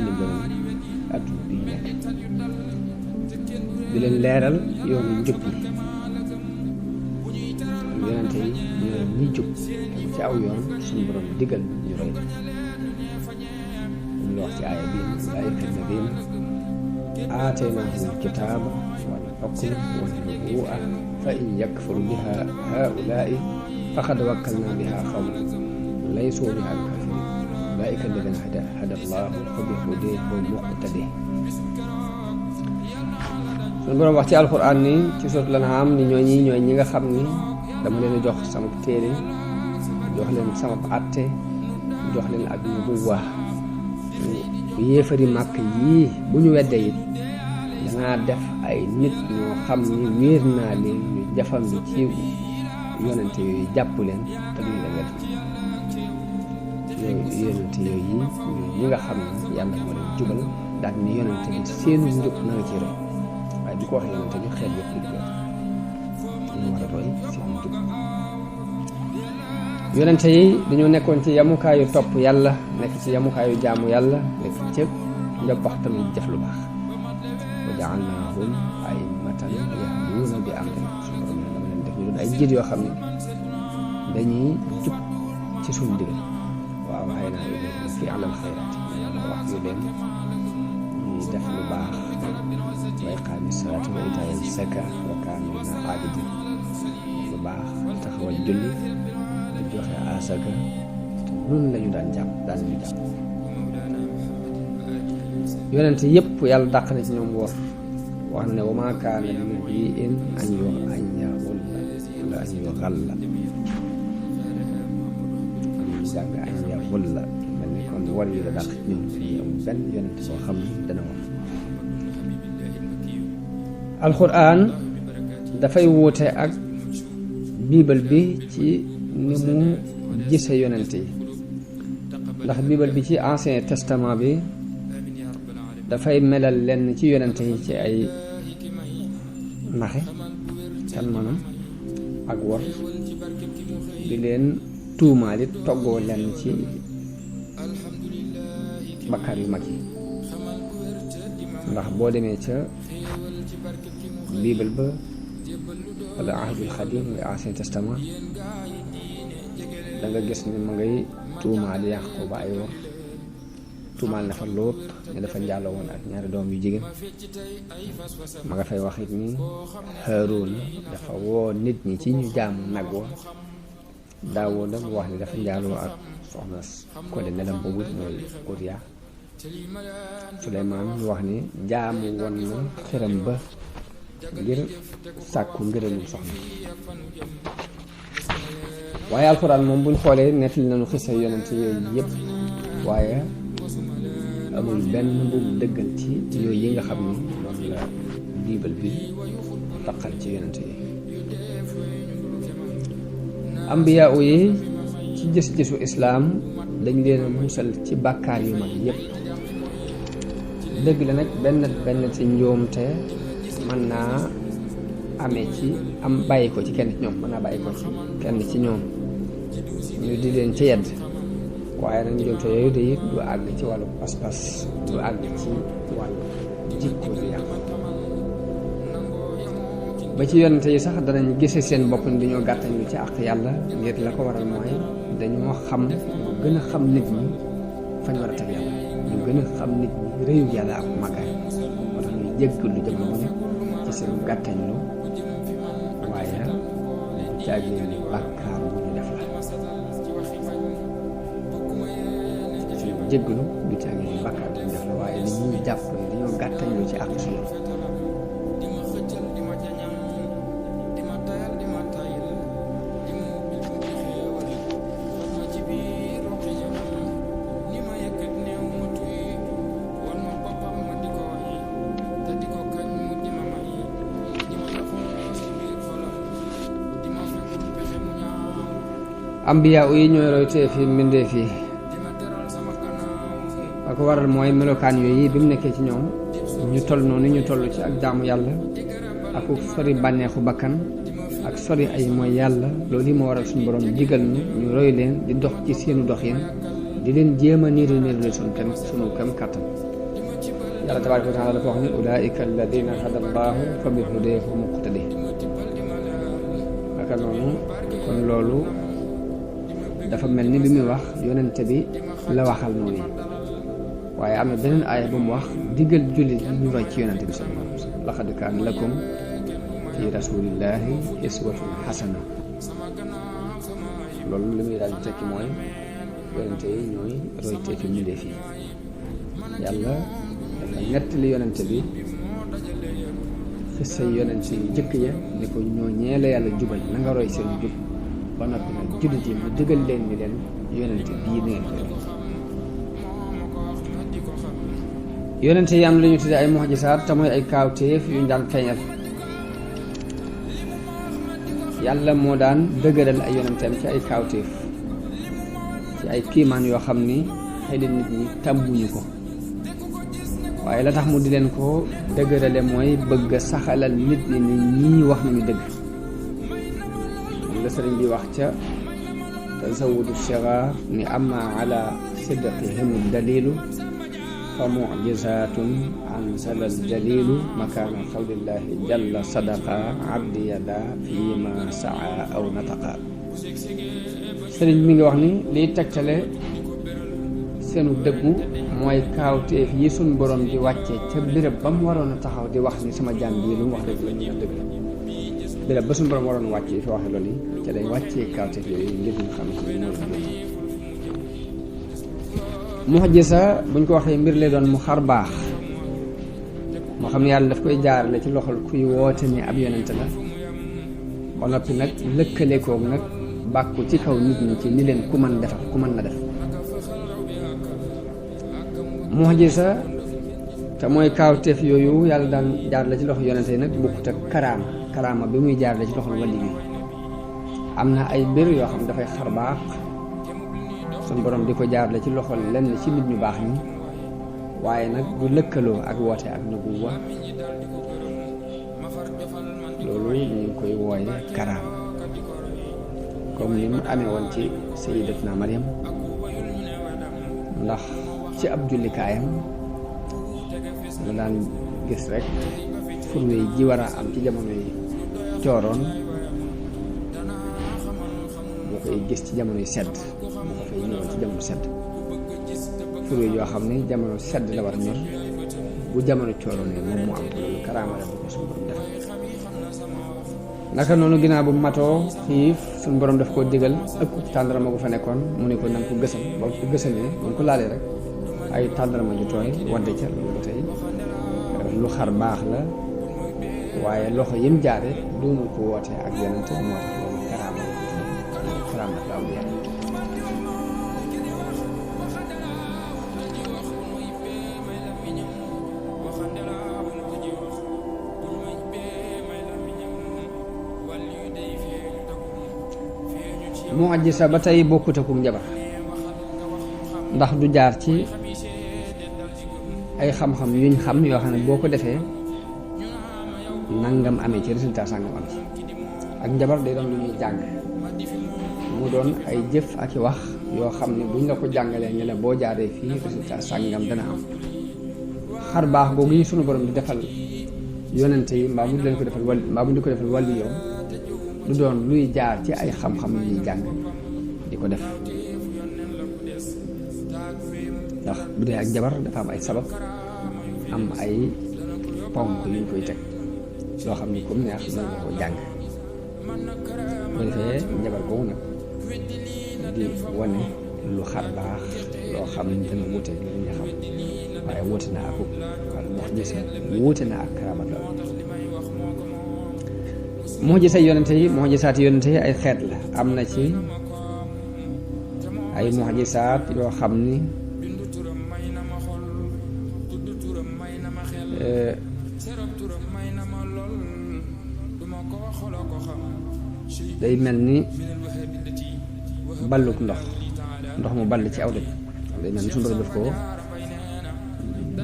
lëndëm adduna bi ñu nekk di leen leeral yoonu njub yi yonente yi ñoo ñi jub ci aw yoon suñu borom digal ñu roy ñu wax ci aaya bii ulaa'ika allaziina aataynaahumul kitaaba wal hukma wan nubuwwata fa in yakfur bihaa haa'ulaa'i faqad wakkalnaa bihaa qawman laysuu bihaa kaafiriin ulaa'ika allaziina hadaa Allaahu fa bihudaahu muqtadih suñu borom wax ci alquran ni ci suuratul An'aam ni ñooy ñi nga xam ni dama leen a jox sama téere jox leen sama àtte jox leen ak nubuwwa yéefari màkk yii bu ñu weddee it danaa def ay nit ñoo xam ni wéer naa leen ñu jafandu ci yonente yooyu jàpp leen te duñ la wedd yooyu yonente yooyu ñi nga xam ne yàlla moo leen jubal daal ni yonente bi seenu njub na nga ci roy waaye di ko wax yonente bi xeet yëpp di ñu war a roy seen njub yonente yi dañoo nekkoon ci yamukaayu topp yàlla nekk ci yamukaayu jaamu yàlla nekk ci njaboox tamit jëf lu baax wa ja'alnaahum a'immatan yahduuna bi amrina suñu borom dama leen def ñu doon ay jiit yoo xam ne dañuy jub ci suñu ndigal waaw xëy na fi alal xayraat wax yu leen ñuy def lu baax wa iqaami salaati wa itaa'i zakaat wa kaanu lana aabidiin lu baax taxawal julli joxe asaka noonu lañu daan ñu jàpp yonent yëpp yàlla dàq na ci ñoom wor wax na ne wa maa kaana li nabiyyin an yaghilla wala an yughalla am jàng an yaghilla mel ni kon war yi la dàq ci ñoom fii amul benn yonent boo xam ne dana war alquran dafay wuute ak biibal bi ci ni mu gise yonent yi ndax biibal bi ci ancien testament bi dafay melal lenn ci yonent yi ci ay naxe kan manam ak wor di leen tuumaalit toggoo lenn ci bakkaar yu mag yi ndax boo demee ca biibal ba wala ahdul xadim muy ancien testament da nga gis ni ma ngay tuumaal Yaaqooba ay wor tuumaal na fa Lóot ne dafa njaaloo woon ak ñaari doom yu jigéen ma nga fay wax it ni Haaruun dafa woo nit ñi ci ñu jaamu nag wa Daawuda mu wax ni dafa njaaloo ak soxna Kole nelam boobu mooy Uriya Suleymaan mu wax ni jaamu woon na xëram ba ngir sàkku ngërëmul soxna waaye alxuraan moom buñ xoolee nettali nañu xisa yonent yooyu yëpp waaye amul benn bu dëggal ci yooyu yi nga xam ni moom la biibal bi taqal ci yonent yi ambiya yi ci gis-gisu islaam dañ leen a musal ci bàkkaar yu mag yépp dëgg la nag benn ci njuumte mën naa amee ci am bàyyi ko ci kenn ci ñoom mën naa bàyyi ko ci kenn ci ñoom ñu di leen ci yedd waaye nag njuumte yooyu de it du àgg ci wàllu pas-pas du àgg ci wàllu jikko ju yàqu ba ci yonente yi sax danañ gise seen bopp ni dañoo gàttañ lu ci àq yàlla ngir la ko waral mooy dañoo xam ñu gën a xam nit ñi fañ war a teg yàlla ñu gën a xam nit ñi réyu yàlla ak màggaay moo tax ñuy jéggal lu jamono bu ne ci seen gàttañ lu waaye bu caagee ni bàkkaar bu ñu def la seen jéggalu du caagee ni bàkkaar bu ñu def la waaye li ñuy jàpp ni dañoo gàttañ lu ci àq suñu ambiya yi ñooy roytee fi mbindee fii la ko waral mooy melokaan yooyu bi mu nekkee ci ñoom ñu toll noonu ñu toll ci ak jaamu yàlla ak sori bànneexu bakkan ak sori ay mooy yàlla loolu yi moo waral suñu borom digal ñu roy leen di dox ci seenu doxin di leen jéem a niiru sunu kem kàttan yàlla tabaaraka wa taala dafa wax ni ulaa'ika alladina hada allahu fa bi hudahu muqtadi naka noonu kon loolu dafa mel ni bi muy wax yonente bi la waxal noonu waaye am na beneen aaya bu mu wax diggal jullit yi ñu roy ci yonente bi sallallahu alayhi wa sallam laqad kaana lakum fi rasulillahi uswatun hasana loolu li muy daal di tekki mooy yonente yi ñooy roy teefi mbindeef yi yàlla dafa nettali yonente bi xissa yonente yu jëkk ya ni ko ñoo ñeela yàlla jubal na nga roy seen jub ba noppi nag jullit yi mu digal leen ni leen yonente bii na ngeen ko yonente yi am la ñu tudde ay mu'jisaat te mooy ay kaawteef yu ñu daan feeñal yàlla moo daan dëgëral ay yonenteem ci ay kaawteef ci ay kiimaan yoo xam ni xëy na nit ñi tàmmuñu ko waaye la tax mu di leen ko dëgërale mooy bëgg a saxalal nit ñi ni ñii wax nañu dëgg la sëriñ bi wax ca tasawudu sigaar ni amma ala sidqihim dalilu fa mu'jizatun ansala aljalilu makaana qawlillahi jalla sadaqa abdi yada fi ma saa aw nataqa sëriñ mi ngi wax ni liy tegtale seenu dëggu mooy kaawteef yi suñ borom di wàcce ca béréb ba mu waroon a taxaw di wax ni sama jaam bii lu mu wax dëgg la ñu dëgg la béréb ba suñ borom waroon wàcce fi waxe loolu yi ca day wàccee kaawteef yooyu ngir ñu xam ci mooy mu'jiza buñ ko waxee mbir lay doon mu xar baax moo xam ne yàlla daf koy jaarale ci loxol kuy woote ni ab yonent la ba noppi nag lëkkale koog nag bàkku ci kaw nit ñi ci ni leen ku mën defal ku mën na def mu'jiza te mooy kaawteef yooyu yàlla daan jaarale ci loxo yonent yi nag bokkut ak karaama bi muy jaarale ci loxol wali yi am na ay mbir yoo xam dafay xar baax suñ borom di ko jaarale ci loxol lenn ci nit ñu baax ñi waaye nag du lëkkaloo ak woote ak nubuwa loolu ñu ngi koy wooye karaam comme ni mu amee woon ci sayyidatuna Maryam ndax ci ab jullikaayam la daan gis rek furwe ji war a am ci jamono yi cooroon boo koy gis ci jamono yu sedd boo ko fay ñëwoon ci jamono sedd furwe yoo xam ne jamono sedd la war a ñor bu jamono cooroon ne moom mu am loolu karaama la ko suñu borom def naka noonu ginnaaw bu matoo xiif suñu borom daf koo digal ëpp tàndarama bu fa nekkoon mu ne ko nanga ko gësam ba ko gësamee ba ko laalee rek ay tàndarama ju tooy wadde ca loolu ba tey lu xar baax la waaye loxo yim jaare doonul ko woote ak yonente moo tax loolu karaama la aw yàlla mu'jiza ba tey bokkut ak njabar ndax du jaar ci ay xam-xam yuñ xam yoo xam ne boo ko defee nangam amee ci résultat sangam am ci ak njabar day doon lu ñuy jàng mu doon ay jëf ak i wax yoo xam ne buñ la ko jàngalee ñu ne boo jaaree fii résultat sangam dana am xar baax googu yi sunu borom di defal yonente yi mbaa mu di leen ko defal mbaa mu di ko defal wàllu yow du doon luy jaar ci ay xam-xam yu ñuy jàng di ko def ndax bu dee ak jabar dafa am ay sabab am ay ponk yu ñu koy teg loo xam ni comme neex mën nga ko jàng bu defee njabar googu nag di wane lu xar baax loo xam ne dana wuute li ñu xam waaye wuute na ak wala moo gis wuute na ak karaamat la moo gisay yonente yi moo gisaati yonente yi ay xeet la am na ci ay mu'jisaat yoo xam ni day mel ni balluk ndox mu ball ci aw doj day mel ni suñu borom def ko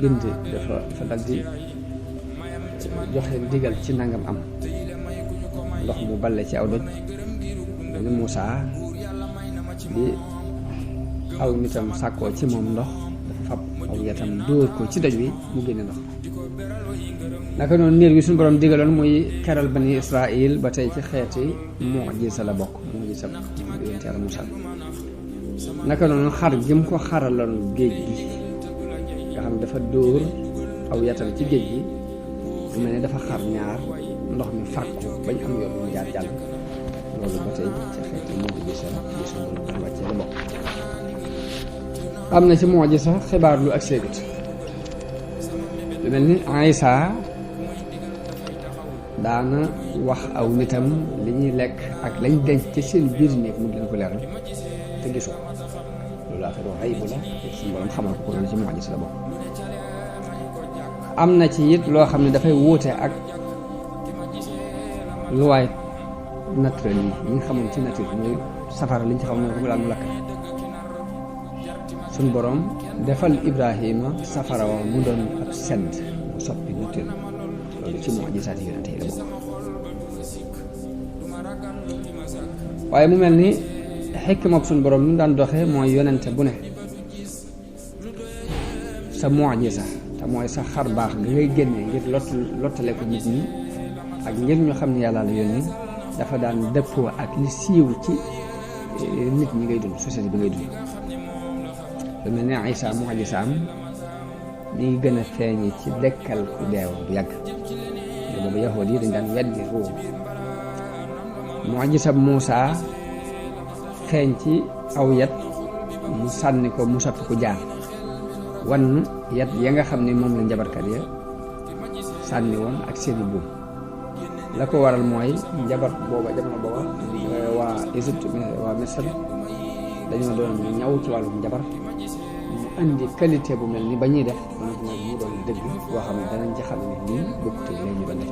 bind dafa dal di joxe digal ci nangam am ndox mu balle ci aw doj mel ni Muusaa bi aw nitam sàkkoo ci moom ndox dafa fab aw yatam dóor ko ci doj wi mu génne ndox naka noonu niir bi suñu borom digaloon muy keral bani Israil ba tey ci xeeti mu'jiza la bokk mu'jiza yonent Yàlla Muusaa naka noonu xar jëm ko xaraloon géej gi nga xam dafa dóor aw yatam ci géej gi mu mel ne dafa xar ñaar ndox mi fàkku bañ am yoon mu jaar jàll loolu ba tey ci xeeti mu'jiza bi suñu borom wàccee la bokk am na ci mu'jiza xibaar lu ak séegut lu mel ni Isaa daana wax aw nitam li ñuy lekk ak lañ denc ci seen biir néeg mu leen ko leeral te gisu loolu affaire wax ayib la suñu borom xamal ko loolu ci mu'jiza la bokk am na ci it loo xam ne dafay wuute ak luwaay naturel yi nga xamoon ci nature muy safara liñ ci xam ne ko daal mu lakk suñu borom defal Ibrahima safara wa mu doon ab sedd mu soppi nature loolu ci mu'jizaati yonente yi la bokk waaye mu mel ni xikma suñu borom ñu daan doxee mooy yonente bu ne sa mu'jiza te mooy sa xar baax nga ngay génne ngir lottale ko nit ñi ak ngir ñu xam ne yàlla la yónni dafa daan dëppoo ak li siiw ci nit ñi ngay dund société bi ngay dund lu mel ne Isaa mu'jizaam mi ngi gën a feeñe ci dekkal ku deewoon bu yàgg boobu yahuud yi dañ daan weddi ruu mu'jiza Muusaa feeñ ci aw yat mu sànni ko mu soppi ku jaan wan yat ya nga xam ne moom la njabarkat ya sànni woon ak seeni buum la ko waral mooy njabar booba jamono booba waa Égypte waa Misr dañoo doon ñaw ci wàllu njabar mu indi qualité bu mel ni ba ñuy def nag mu doon dëgg boo xam ne danañ ci xam ne nii bokkut ak ñu doon def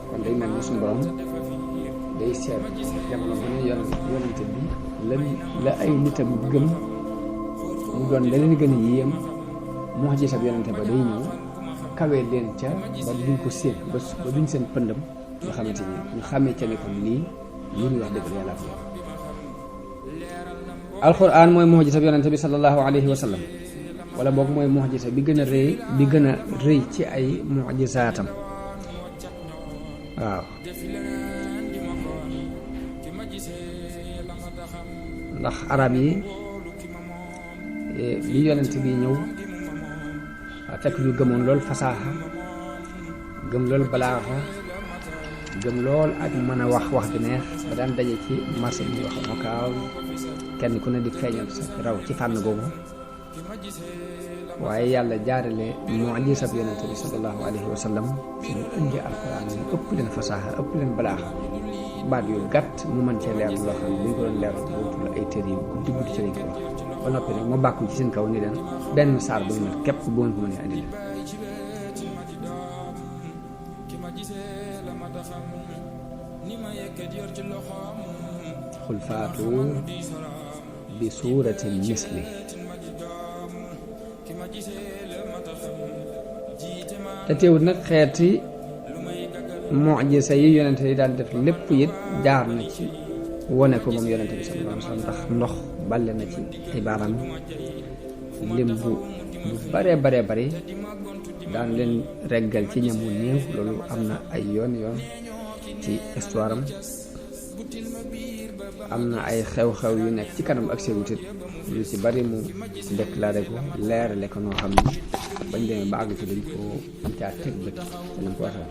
kon day mel ni suñu borom day seet jamono bu ne yonente bi la ay nitam gëm mu doon la leen gën a yéem mu'jiza bi yonente ba day ñëw kawee leen ca ba duñ ko séen ba duñ seen pëndam nga xamante ni ñu xamee ca ne kon lii li ñuy wax dëgg la yàlla ko alquran mooy mu'jiza bi yonente bi sallallahu alayhi wa sallam wala boog mooy mu'jiza bi gën a rëy ci ay mu'jizaatam waaw ndax arab yi bi yonent bi ñëw fekk ñu gëmoon lool fasaaxa gëm lool balaaxa gëm lool ak mën a wax ju neex ba daan daje ci marché bi wax mokaaw kenn ku ne di feeñal sa raw ci fànn googu waaye yàlla jaarale mu'jiza bi yonent bi sallallahu alayhi wa sallam ñu indi alquran ñu ëpp leen fasaaxa ëpp leen balaaxa baat yu gàtt mu mën cee leer loo xam ne bu ñu ko doon leer boobu ay tër yi guddi ci lañ ko wax ba noppi nag ma bàkku ci seen kaw ni leen benn saar bu ñu mel képp bu ngeen ko mën a andi xul faatu bi suuratin misli te teewut nag xeeti mucjisa yi yonente yi daan def lépp it jaar na ci wone ko moom yonente bi sallallahu alayhi wa sallam ndax ndox balle na ci ay baaraam lim bu bare bari daan leen reggal ci ñam wu néew loolu am na ay yoon ci histoire am na ay xew-xew yu nekk ci kanam ak séwutit lu ci bari mu déclaré ko leerale ko noo xam ne bañ demee ba àgg ci dañ caa teg bët te nañ ko waxee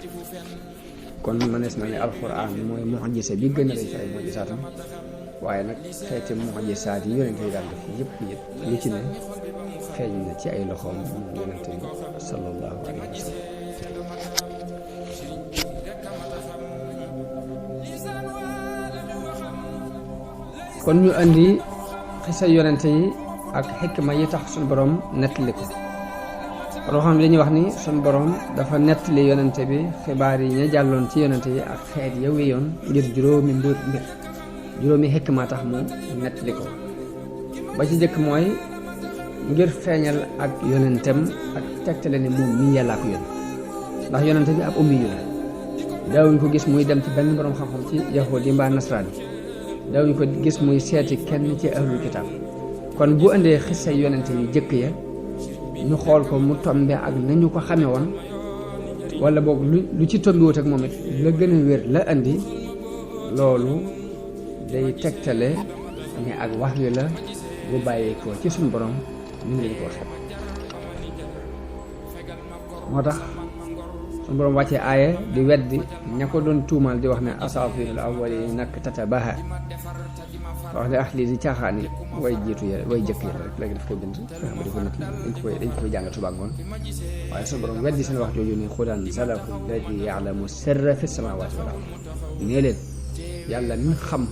kon mënees na ne alxuraan mooy mucjisa bi gën a rëy ci ay mucjisaatam waaye nag xeeti mucjisaat yi yonente yi daan def yëpp lu ci ne feeñ na ci ay loxoom moom yonente bi sallallahu alayhi wa sallam kon ñu andi xisa yonente yi ak xikma yi tax suñu borom nettali ko loo xam ne dañuy wax ni suñu borom dafa nettali yonente bi xibaar yi ña jàlloon ci yonente yi ak xeet ya wéyoon ngir juróomi xikma tax mu nettali ko ba ci jëkk mooy ngir feeñal ak yonentem ak tegtale ne moom mii yàllaa ko yoon ndax yonente bi ab ummi yu la daawuñ ko gis muy dem ci benn borom xam-xam ci yahuud yi mbaa nasraan yi daawuñ ko gis muy seeti kenn ci ahlul kitaab kon bu indee xisa yonente yu jëkk ya ñu xool ko mu tombe ak nañu ko xame woon wala boog lu ci tombiwut ak moom it la gën a wér la andi loolu day tegtale ne ak wax yu la bu bàyyeekoo ci suñu borom ñu ngi leen ko waxee moo tax suñu borom wàccee aaya di weddi ña ko doon tuumal di wax ne asaafirul awwaliin nak tatabaha wax ne lii di caaxaani way jiitu ya way jëkk ya rek léegi daf koy bind ba di ko natt dañ koy jàng tubaab ngoon waaye suñu borom weddi seen wax jooju ne xudan salahu alladi yaalamu sirra fi samawati wal ard nee leen yàlla mi xam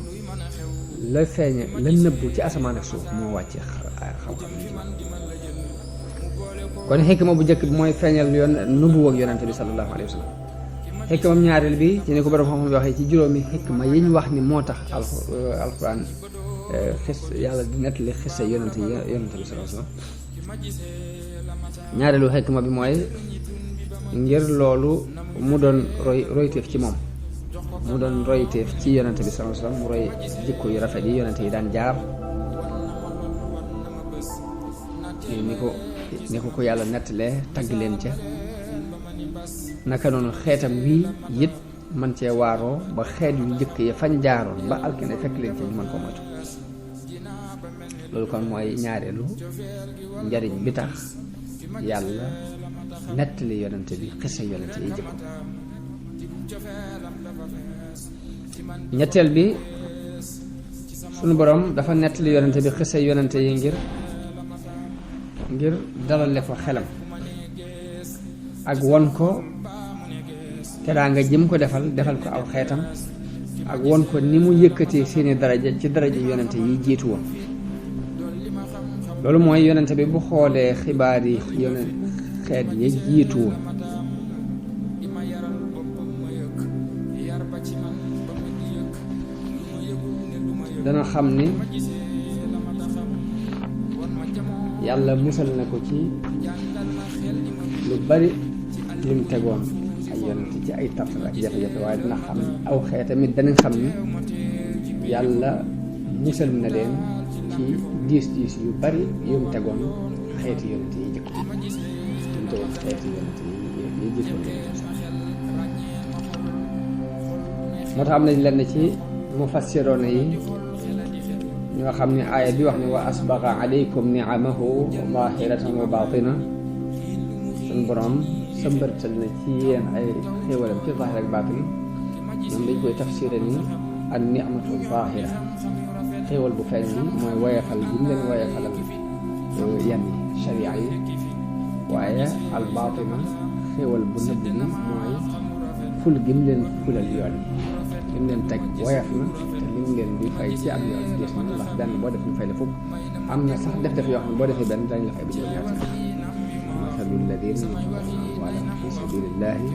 la feeñe la nëbbu ci asamaan ak suuf moo wàcce xam-xam kon xikma bu njëkk bi mooy feeñal yoon nubuwa ak yonente bi sallallahu alayhi wa sallam xikmam ñaareel bi ci ni ko borom xam-xam waxee ci juróomi xikma yi ñu wax ni moo tax alquran yàlla di nettali xisa yonente bi sallallahu alayhi wa sallam ñaareelu xikma bi mooy ngir loolu mu doon royteef ci moom mu doon royteef ci yonente bi sallallahu alayhi wa sallam mu roy jikko yu rafet yi yonente yi daan jaar ni ko yàlla nettalee tagg leen ca naka noonu xeetam wii it man cee waaroo ba xeet yu njëkk ya fañ jaaroon ba alkene fekk leen ci ñu mën ko moytu loolu kon mooy ñaareelu njariñ bi tax yàlla nettali yonente bi xisa yonente yi jëkk ñetteel bi sunu borom dafa nettali yonente bi xisa yonente yi ngir dalale ko xelam ak won ko teraanga jëm ko defal ko aw xeetam ak won ko ni mu yëkkatee seeni daraja ci daraja yonente yi jiitu woon loolu mooy yonente bi bu xoolee xibaar yi xeet yi jiitu woon dana xam ni yàlla musal na ko ci lu bari lim tegoon ay yonent ci ay tartar ak jafe-jafe waaye dina xam aw xeet tamit danañ xam ni yàlla musal na leen ci diis yu bari yum tegoon xeeti yonent yi jëkk yum tegoon xeeti yonent yi jiitoon moo tax am nañ lenn ci mufassiroona yi ñoo xam ne aaya bi wax ne wa asbaga alaykum niamahu zahiratan wa batina suñ borom sëmbërtal na ci yéen ay xéewalam ci zahir ak batin ñoom dañ koy tafsiré ni an ni'matu zahira xéewal bu feeñ bi mooy woyefal bi mu leen woyefalal yenn sharia yi waaye al batina xéewal bu nëbb bi mooy ful gi mu leen fulal yoon li mu leen teg woyef na te li mu leen di fay ci am yoon gis na ndax benn boo def ñu fay la fukk am na sax def yoo xam ne boo defee benn dañ la fay bi juróom-ñaar masalu alladina yunfiquna amwalahum fi sabilillahi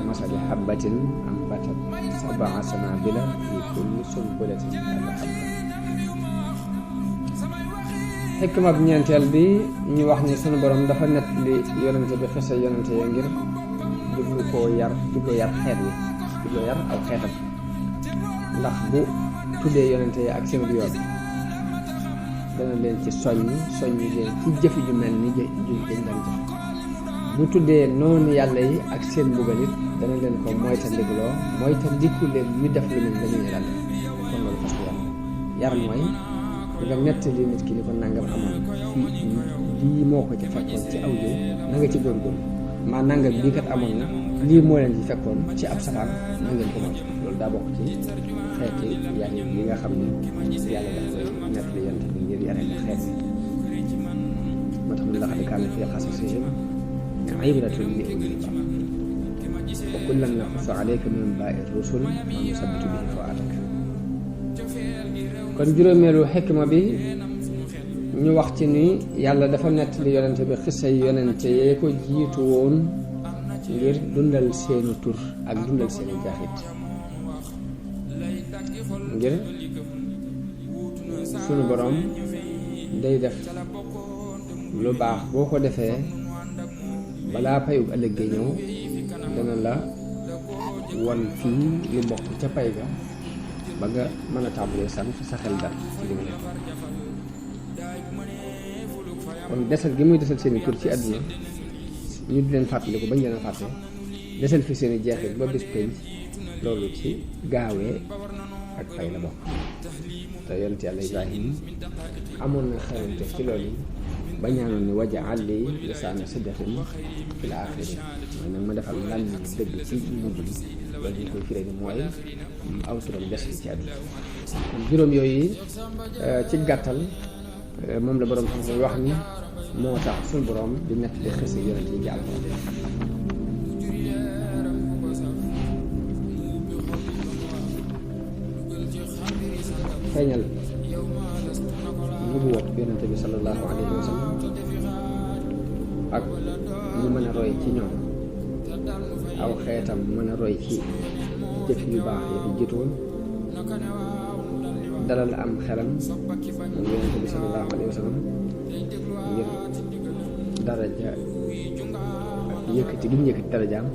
masali habbatin ambatat sab'a sanabila fi kulli sunbulatin mi'atu habba. xikma bi ñeenteel bi ñu wax ni sunu borom dafa nett li yonente bi xisa yonente ya ngir jublu koo yar xeet wi jublu yar aw xeetam, ndax bu tuddee yonente yi ak seen yoon dana leen ci soññ leen ci jëfi ju mel ni dañ daan jëf. bu tuddee noonu yàlla yi ak seen mbugal it dana leen ko moytandiku leen ñu def lu mel ni dañuy dal. kon loolu fas yar mooy nga nettali nit ki ni ko nangam amoon fii lii moo ko ci fekkoon ci aw yow na nga ci góorgóorlu, maa nangam bii kat amoon na lii moo leen ci fekkoon ci ab safaan na ngeen ko moytu. loolu daa bokk ci xeeti yar yi nga xam ne yàlla daf koy nettali yonent bi ngir yare ko xeet moo tax mu ne laqad kaana fii qasasihim ibratun li ulil albab wa kullan naqussu alayka min anbaa'i rusul maa nusabbitu bihi fu'aadak. kon juróomeelu xikma bi ñu wax ci ni yàlla dafa nettali yonente bi xisa yi yonente yee ko jiitu woon ngir dundal seeni tur ak dundal seeni jaaxit, ngir sunu borom day def lu baax boo ko defee balaa payug ëllëg ga ñëw dana la won fii li bokk ca pay ga ba nga mën a tàmbalee sant sa xel dal ci li nga def. kon desal gi muy desal seeni tur ci àdduna ñu di leen fàttaliku bañ leen a fàtte, desal fi seeni jeexit ba bis penc, loolu ci gaawee ak fay la bokk. te yonent Yàlla Ibrahim amoon na xelante ci loolu ba ñaanoon ni waj'al li lisaana sidqin fil aaxirin, mooy nag ma defal lan dëgg ci mujj bi. loolu ñu koy firee ni mooy aw turam des ci àdduna. juróom yooyu ci gàttal moom la borom xam-xam wax ni moo tax suñu borom di nekk di xëse yonent yi ci Alxuraan. feeñal nubuwwa yonent bi sallallahu alayhi wa sallam ak ñu mën a roy ci ñoom, aw xeetam mën a roy ci jëf yu baax yi fi jiitoon, dalal am xelam moom yonent bi sallallahu alayhi wa sallam ngir daraja ak yëkkati gi ñu yëkkati darajaam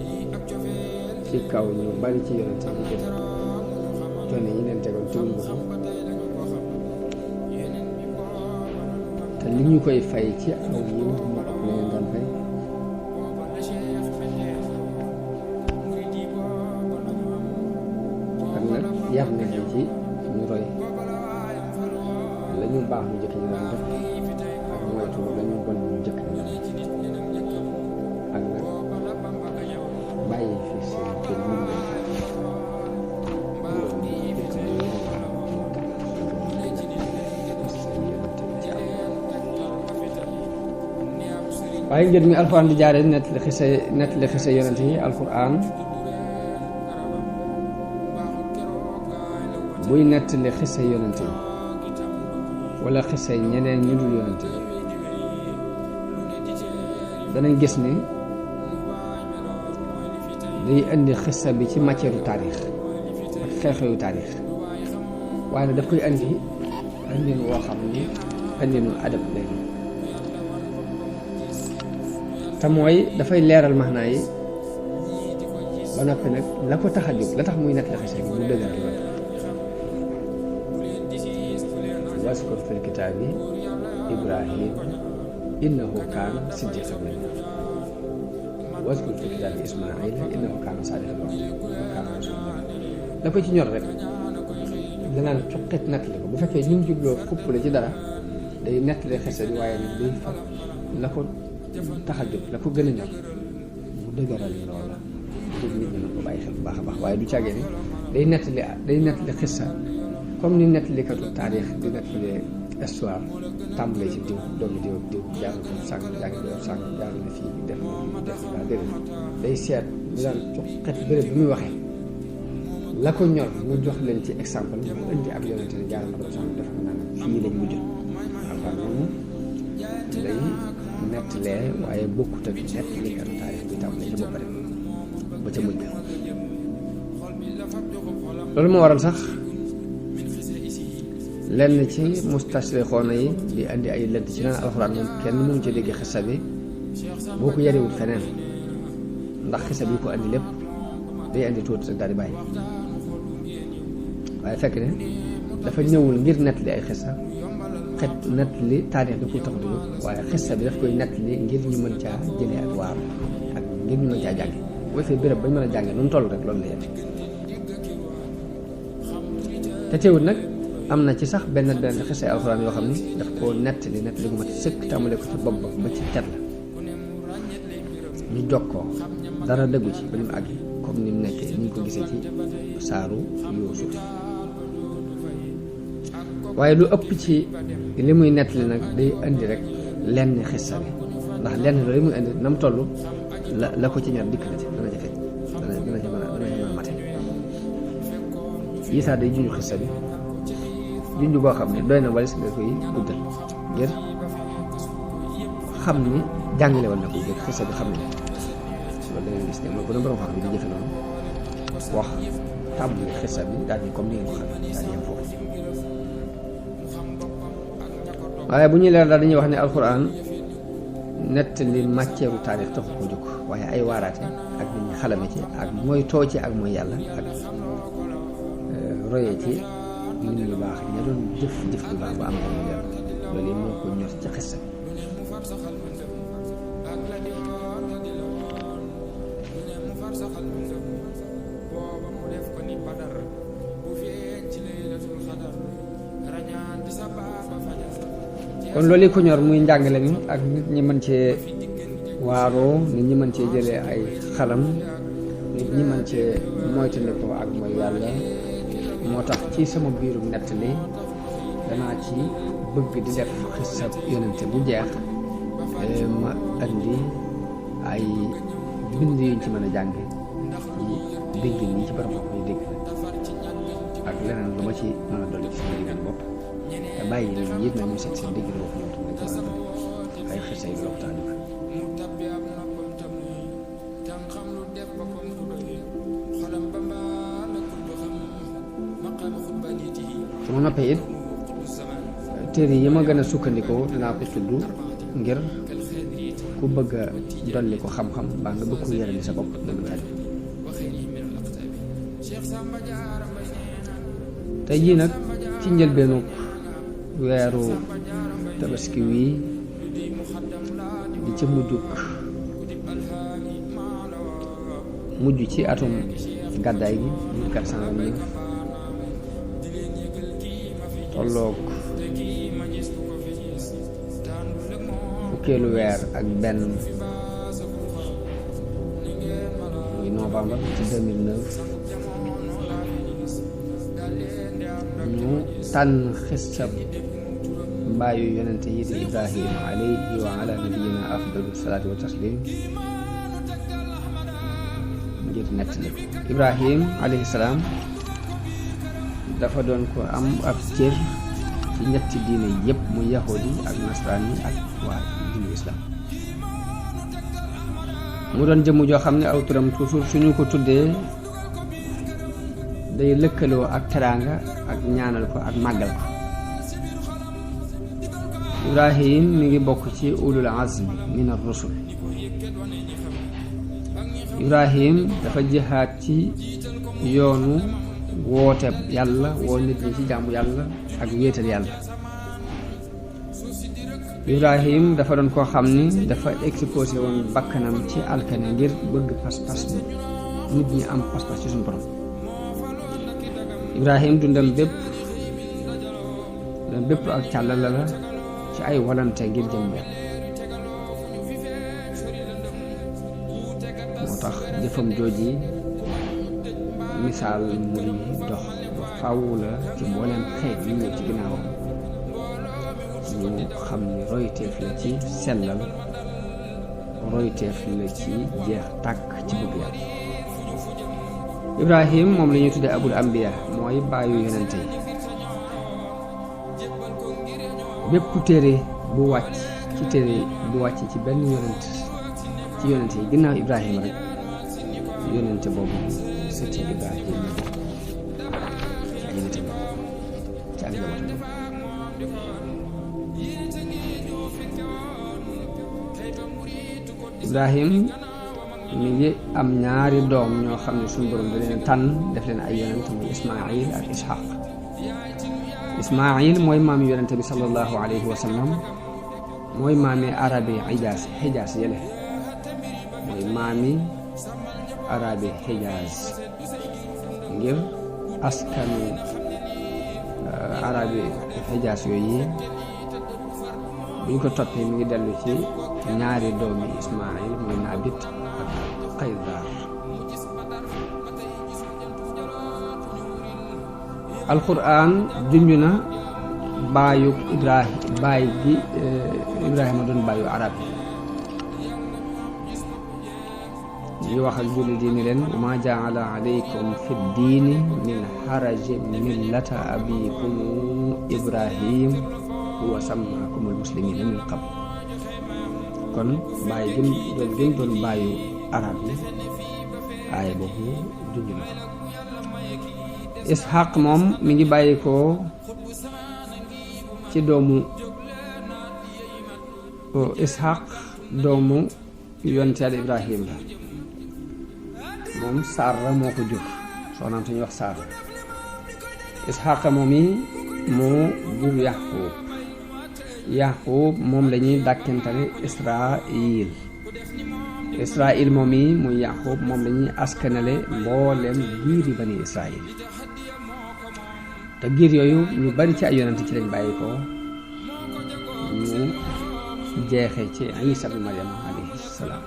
ci kaw ñu bari ci yonent yi jëf coono yi leen tegoon ci wuñ ko, te li ñu koy fay ci aw yi moo ëpp la leen daan fay. ak nag yar nañ ci ñu roy la ñu baax ñu jëkk ñu daan def ak moytu la ñu bon ñu jëkk ñu daan def, ak nag bàyyi fi seen kër yi ñu waaye njët mi alxuraan di jaare nettali xisa yonent yi. alxuraan buy nettali xisa yonent yi wala xisa ñeneen ñu dul yonent yi danañ gis ni day indi xisa bi ci matière u taarix ak xew-xewu taarix, waaye nag daf koy indi woo xam ni indinu adab lay te mooy dafay leeral maanaa yi ba noppi nag la ko tax a jóg la tax muy nekk la xisa bi mu dëgëral lool. waskur fil kitaabi Ibrahim innahu kaana siddiqan nabiyya, waskur fil kitaabi Ismaayila innahu kaana saadiqal wa'd la ko ci ñor rek danaan cuqit nettali ko. bu fekkee ñu jubloo xupp la ci dara day nettali xisa bi, waaye nag day fab la ko tax a jóg la ko gën a ñor mu dëgëral loola pour nit ñi na ko bàyyi xel bu baax a baax, waaye du càggee ni day nettali xissa comme ni nettalikatu taarix di nettali histoire tàmbalee ci diw doomu diw jaar na sàng jaar na fii def waa déedéet day seet ñu daan cuqet béréb bi muy waxee la ko ñor mu jox leen ci exemple mu indi ab yonente ne jaar na ko sàng def na fii lañ mujj alxuraan noonu lay nettalee, waaye bokkut ak nettalikatu taarix bi tàmbalee ci boppam ba ca mujj. loolu moo waral sax lenn ci mustashrixoona yi di andi ay lënt ci naan alxuraan moom kenn mënu ci dégg xissa bi boo ko yarewul feneen ndax xissa bi ko andi lépp day andi tuuti rek daal di bàyyi waaye fekk ne dafa ñëwul ngir nettali ay xissa nettali taarix bi ko tax di jóg waaye xissa bi daf koy nettali ngir ñu mën caa jëlee ak waar ak ngir ñu mën caa jànge boo fee béréb bañ mën a jànge nu mu toll rek loolu la yem te teewul nag am na ci sax benn xissa alxuraan yoo xam ni daf koo nettali gu mat sëkk tàmbale ko ci bopp ba ci cat la ñu jokkoo dara dëggu ci ba ni mu àgg comme ni mu nekkee ni ñu ko gisee ci saaru Yuusuf waaye lu ëpp ci li muy nettali nag day indi rek lenn xissa bi ndax lenn loolu muy indi na mu toll la ko ci ñaar dikk na ci dana ci fekk dana ci mën a mate yi sax day junj xissa bi junj boo xam ne doy na walis nga koy guddal ngir xam ni jàngale woon na ko ngir xissa bi xam ne loolu da ngeen gis ne mooy bu doon borom xam bi di jëfe noonu wax tàmbali xissa bi daal di comme ni ngeen ko xam daal di yem foofu waaye bu ñuy leer daal dañuy wax ne alxuraan nettali matière taarix taxu ko jóg waaye ay waaraate ak nit ñi xalame ci ak mooy too ci ak mooy yàlla ak royee ci nit ñu baax ña doon jëf bu baax ba am ko mu leer loolu yi moo ko ñor ci xissa kon loolu ko ñor muy njàngale mi ak nit ñi mën cee waaroo nit ñi mën cee jëlee ay xalam nit ñi mën cee moytandikoo ak mooy yàlla moo tax ci sama biirum nettali danaa ci bëgg di def xissa yonente bu jeex ma andi ay bind yuñ ci mën a jànge ci dégg nii ci borom xam yi dégg ak leneen lu ma ci mën a dolli ci sama diggante bopp te bàyyi nit ñi it na ñu seet seen dégg bopp ñoom tamit ay xisa yu waxtaan yi su ma noppee it téere yi ma gën a sukkandikoo dinaa ko tudd ngir ku bëgg a dolli ko xam-xam baa nga bëgg ko yërali sa bopp nga mën caa tey jii nag ci njëlbeenu weeru tabaski wii di ca mujj ci atum gàddaay gi 1429 tolloog fukkeelu weer ak benn muy novembre ci 2009 ñu tànn xissab mbaayu yonente yi di Ibrahima alayhi wa ala nabiyina afdalu salaatu wa taslim ngir nettali ko Ibrahim alayhi salaam dafa doon ko am ab cër ci ñetti diine yépp mu yahudi ak nasraan yi ak waa diinu islam mu doon jëmm joo xam ne aw turam toujours suñu ko tuddee day lëkkaloo ak teraanga ak ñaanal ko ak màggal ko Ibrahim mi ngi bokk ci ulul azmi min ar-rusul Ibrahim dafa jihaad ci yoonu woote yàlla woo nit ñi ci jaamu yàlla ak wéetal yàlla Ibrahim dafa doon koo xam ni dafa exposé woon bakkanam ci alkane ngir bëgg pas-pas nit ñi am pas-pas ci suñu borom Ibrahim dundam bépp ak càllala la ci ay walante ngir jëm yàlla moo tax jëfam jooji misaal muy dox ba faaw la ci mbooleem xeet yi ñëw ci ginnaawam ñu xam ni royteef la ci sellal royteef la ci jeex tàkk ci bëgg yàlla Ibrahim moom la ñuy tuddee abul ambiya mooy bàyyu yonente yi bépp téere bu wàcc ci benn yonent ci yonente yi ginnaaw Ibrahima rek yonente boobu sëti Ibrahima ci ak njabootam. Ibrahim mi ngi am ñaari doom ñoo xam ne suñu borom da leen tànn def leen ay yonent muy Ismaayil ak Ishaq. Ismaayil mooy maami yonente bi sallallahu alayhi wa sallam, mooy maami arabi Xijaas yële mooy maami arabi Xijaas ngir askanu arabi Xijaas yooyu buñ ko toppee mi ngi dellu ci ñaari doomi Ismaayil muy Naabit ak Qaydar. alquran junj na baayu Ibrahima doon baayu arab yi wax ak jullit yi ni leen wa ma jaala alaykum fi diini min xaraji millata abikum Ibrahim huwa sammakum almuslimina min qabl. kon baay gëm doon baayu arab yi aaya boobu junj na ko. Ishaq moom mi ngi bàyyi ko ci doomu Ishaq doomu yonent Yàlla Ibrahim la moom Saara moo ko jur soxnaam suñuy wax Saara. Ishaq moom yi moo jur Yaqub moom la ñuy dàkkentale Israil moom yi muy Yaqub moom la ñuy askanale mboolem giiri bani Israil. te giir yooyu ñu bari ci ay yonent ci lañ bàyyi ko ñu jeexe ci Isa ibn Maryam alayhi salaam.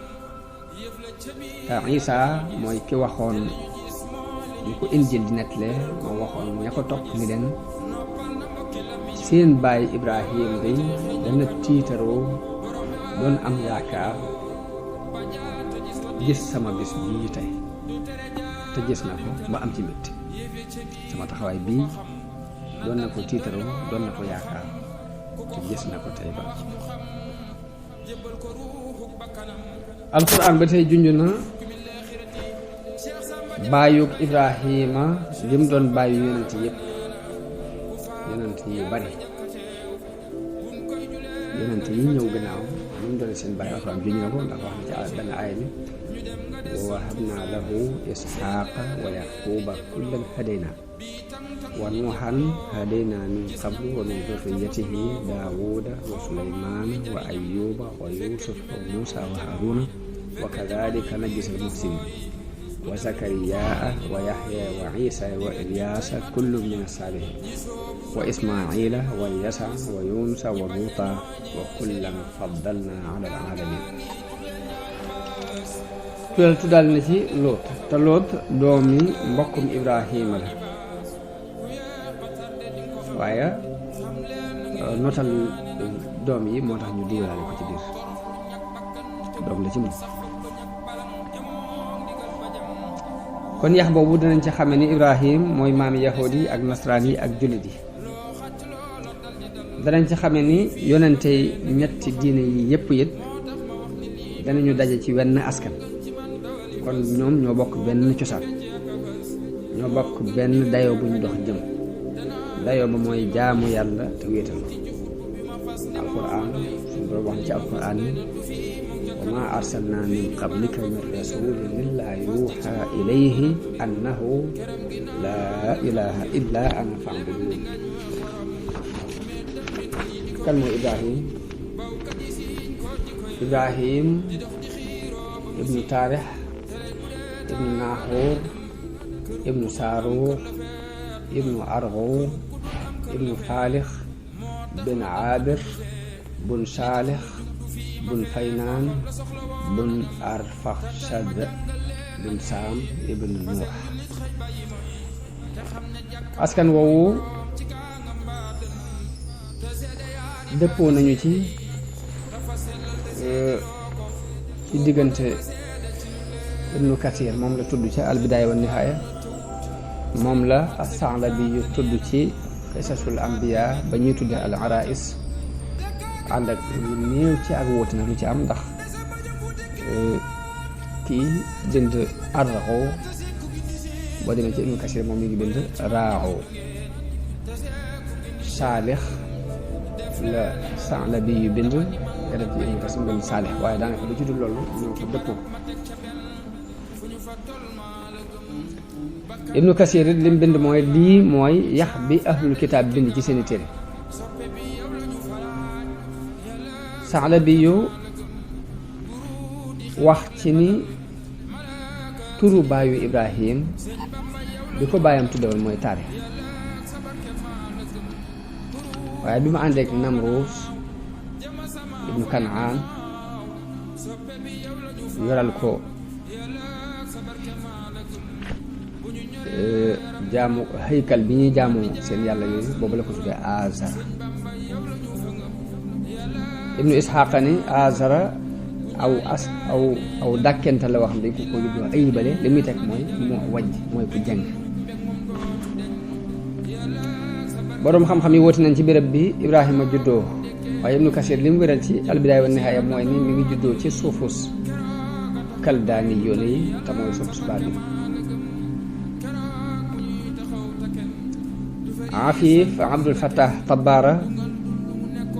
te Isa mooy ki waxoon ñu ko Injil di nettale moo waxoon ña ko topp ni leen seen baay Ibrahim day dana tiitaroo doon am yaakaar gis sama bis bii tey te gis na ko ba am ci mbégte. sama taxawaay bii doon na ko tiitaroo doon na ko yaakaar te gis na ko tey ba. alquran ba tey junj na baayug Ibrahima lim doon baayu yonent yëpp yonent yi bari yonent yi ñëw gannaaw lim doon seen baay alquran junj na ko ndax wax na ci benn aaya bi wa wahabna lahu isxaaqa wa yaquba kullan hadayna wa nuuhan hadayna min qablu wa min dhurriyyatihi daawuda wa sulaymana wa ayyuba wa yusuf wa musa wa haruna wa kadhalika najzi al-muhsinin wa zakariyaa wa yahya wa isa wa ilyasa kullun min as-salihin wa ismaila wa yasa wa yunusa wa luuta wa kullan faddalna ala al-alamin. tuddaal na ci Loot te Loot doomi mbokkum Ibrahima la waaye notal doom yi moo tax ñu diiraale ko ci biir doom la ci moom. kon yax boobu dinañ ci xame ni Ibrahim mooy maami yahudi yi ak nasraan yi ak jullit yi. danañ ci xame ni yonente ñetti diine yi yépp it danañu daje ci wenn askan. kon ñoom ñoo bokk benn cosaan ñoo bokk benn dayoo bu ñu dox jëm dayoo ba mooy jaamu yàlla te wéetal ko. alquran suñu borom wax na ci alquran ni wa ma arsalna min qablika min rasulin illa yuha ilayhi annahu la ilaha illa ana fa'budun. kan mooy Ibrahim ibnu Taarix ibnu Naaxuur ibnu Saaruux ibnu Arxu ibnu Faalix bin Aabir bun Saalix bun Faynaan bun Arfaxshad bun Saam ibnu Nuux. askan woowu dëppoo nañu ci diggante ibnu Kathir moom la tudd ci albidaaya wa nihaaya moom la as-Sa'labi yu tudd ci qisasul anbiya ba ñuy tudde al arais ànd ak lu néew ci ak wóote na lu ci am ndax kii bind arraxo boo demee ci ibnu Kathir moom mi ngi bind raaxo saalix la Saalabi yu bind nga def ci Ibnu Kasir bind saalix waaye daanaka lu ci dul loolu ñoo ko dëppoo. Ibnu Kasir it lim bind mooy lii mooy yax bi ahlul kitaab bind ci seeni téere. Saalabi yu wax ci ni turu baayu Ibrahim bi ko baayam tuddewoon mooy Taarix waaye bi mu àndeek Namruus ibnu Kanaan yoral ko jaamu haykal bi ñuy jaamu seen yàlla yooyu boobu la ko tuddee Azara. Ibnu Isxaaqa ni Azara aw dàkkenta la wax xam dañ ko yóbbu ayibale li muy teg mooy moo wajj mooy ku jàng. boroom xam-xam yi woote nañ ci béréb bi Ibrahima juddoo waaye Ibnu Kasir li mu wéral ci albidaaya wa nihaaya mooy ni mi ngi juddoo ci suufus kaldaani yoone yi te mooy suufus Baabil. Afiif Abdul Fattah Tabbara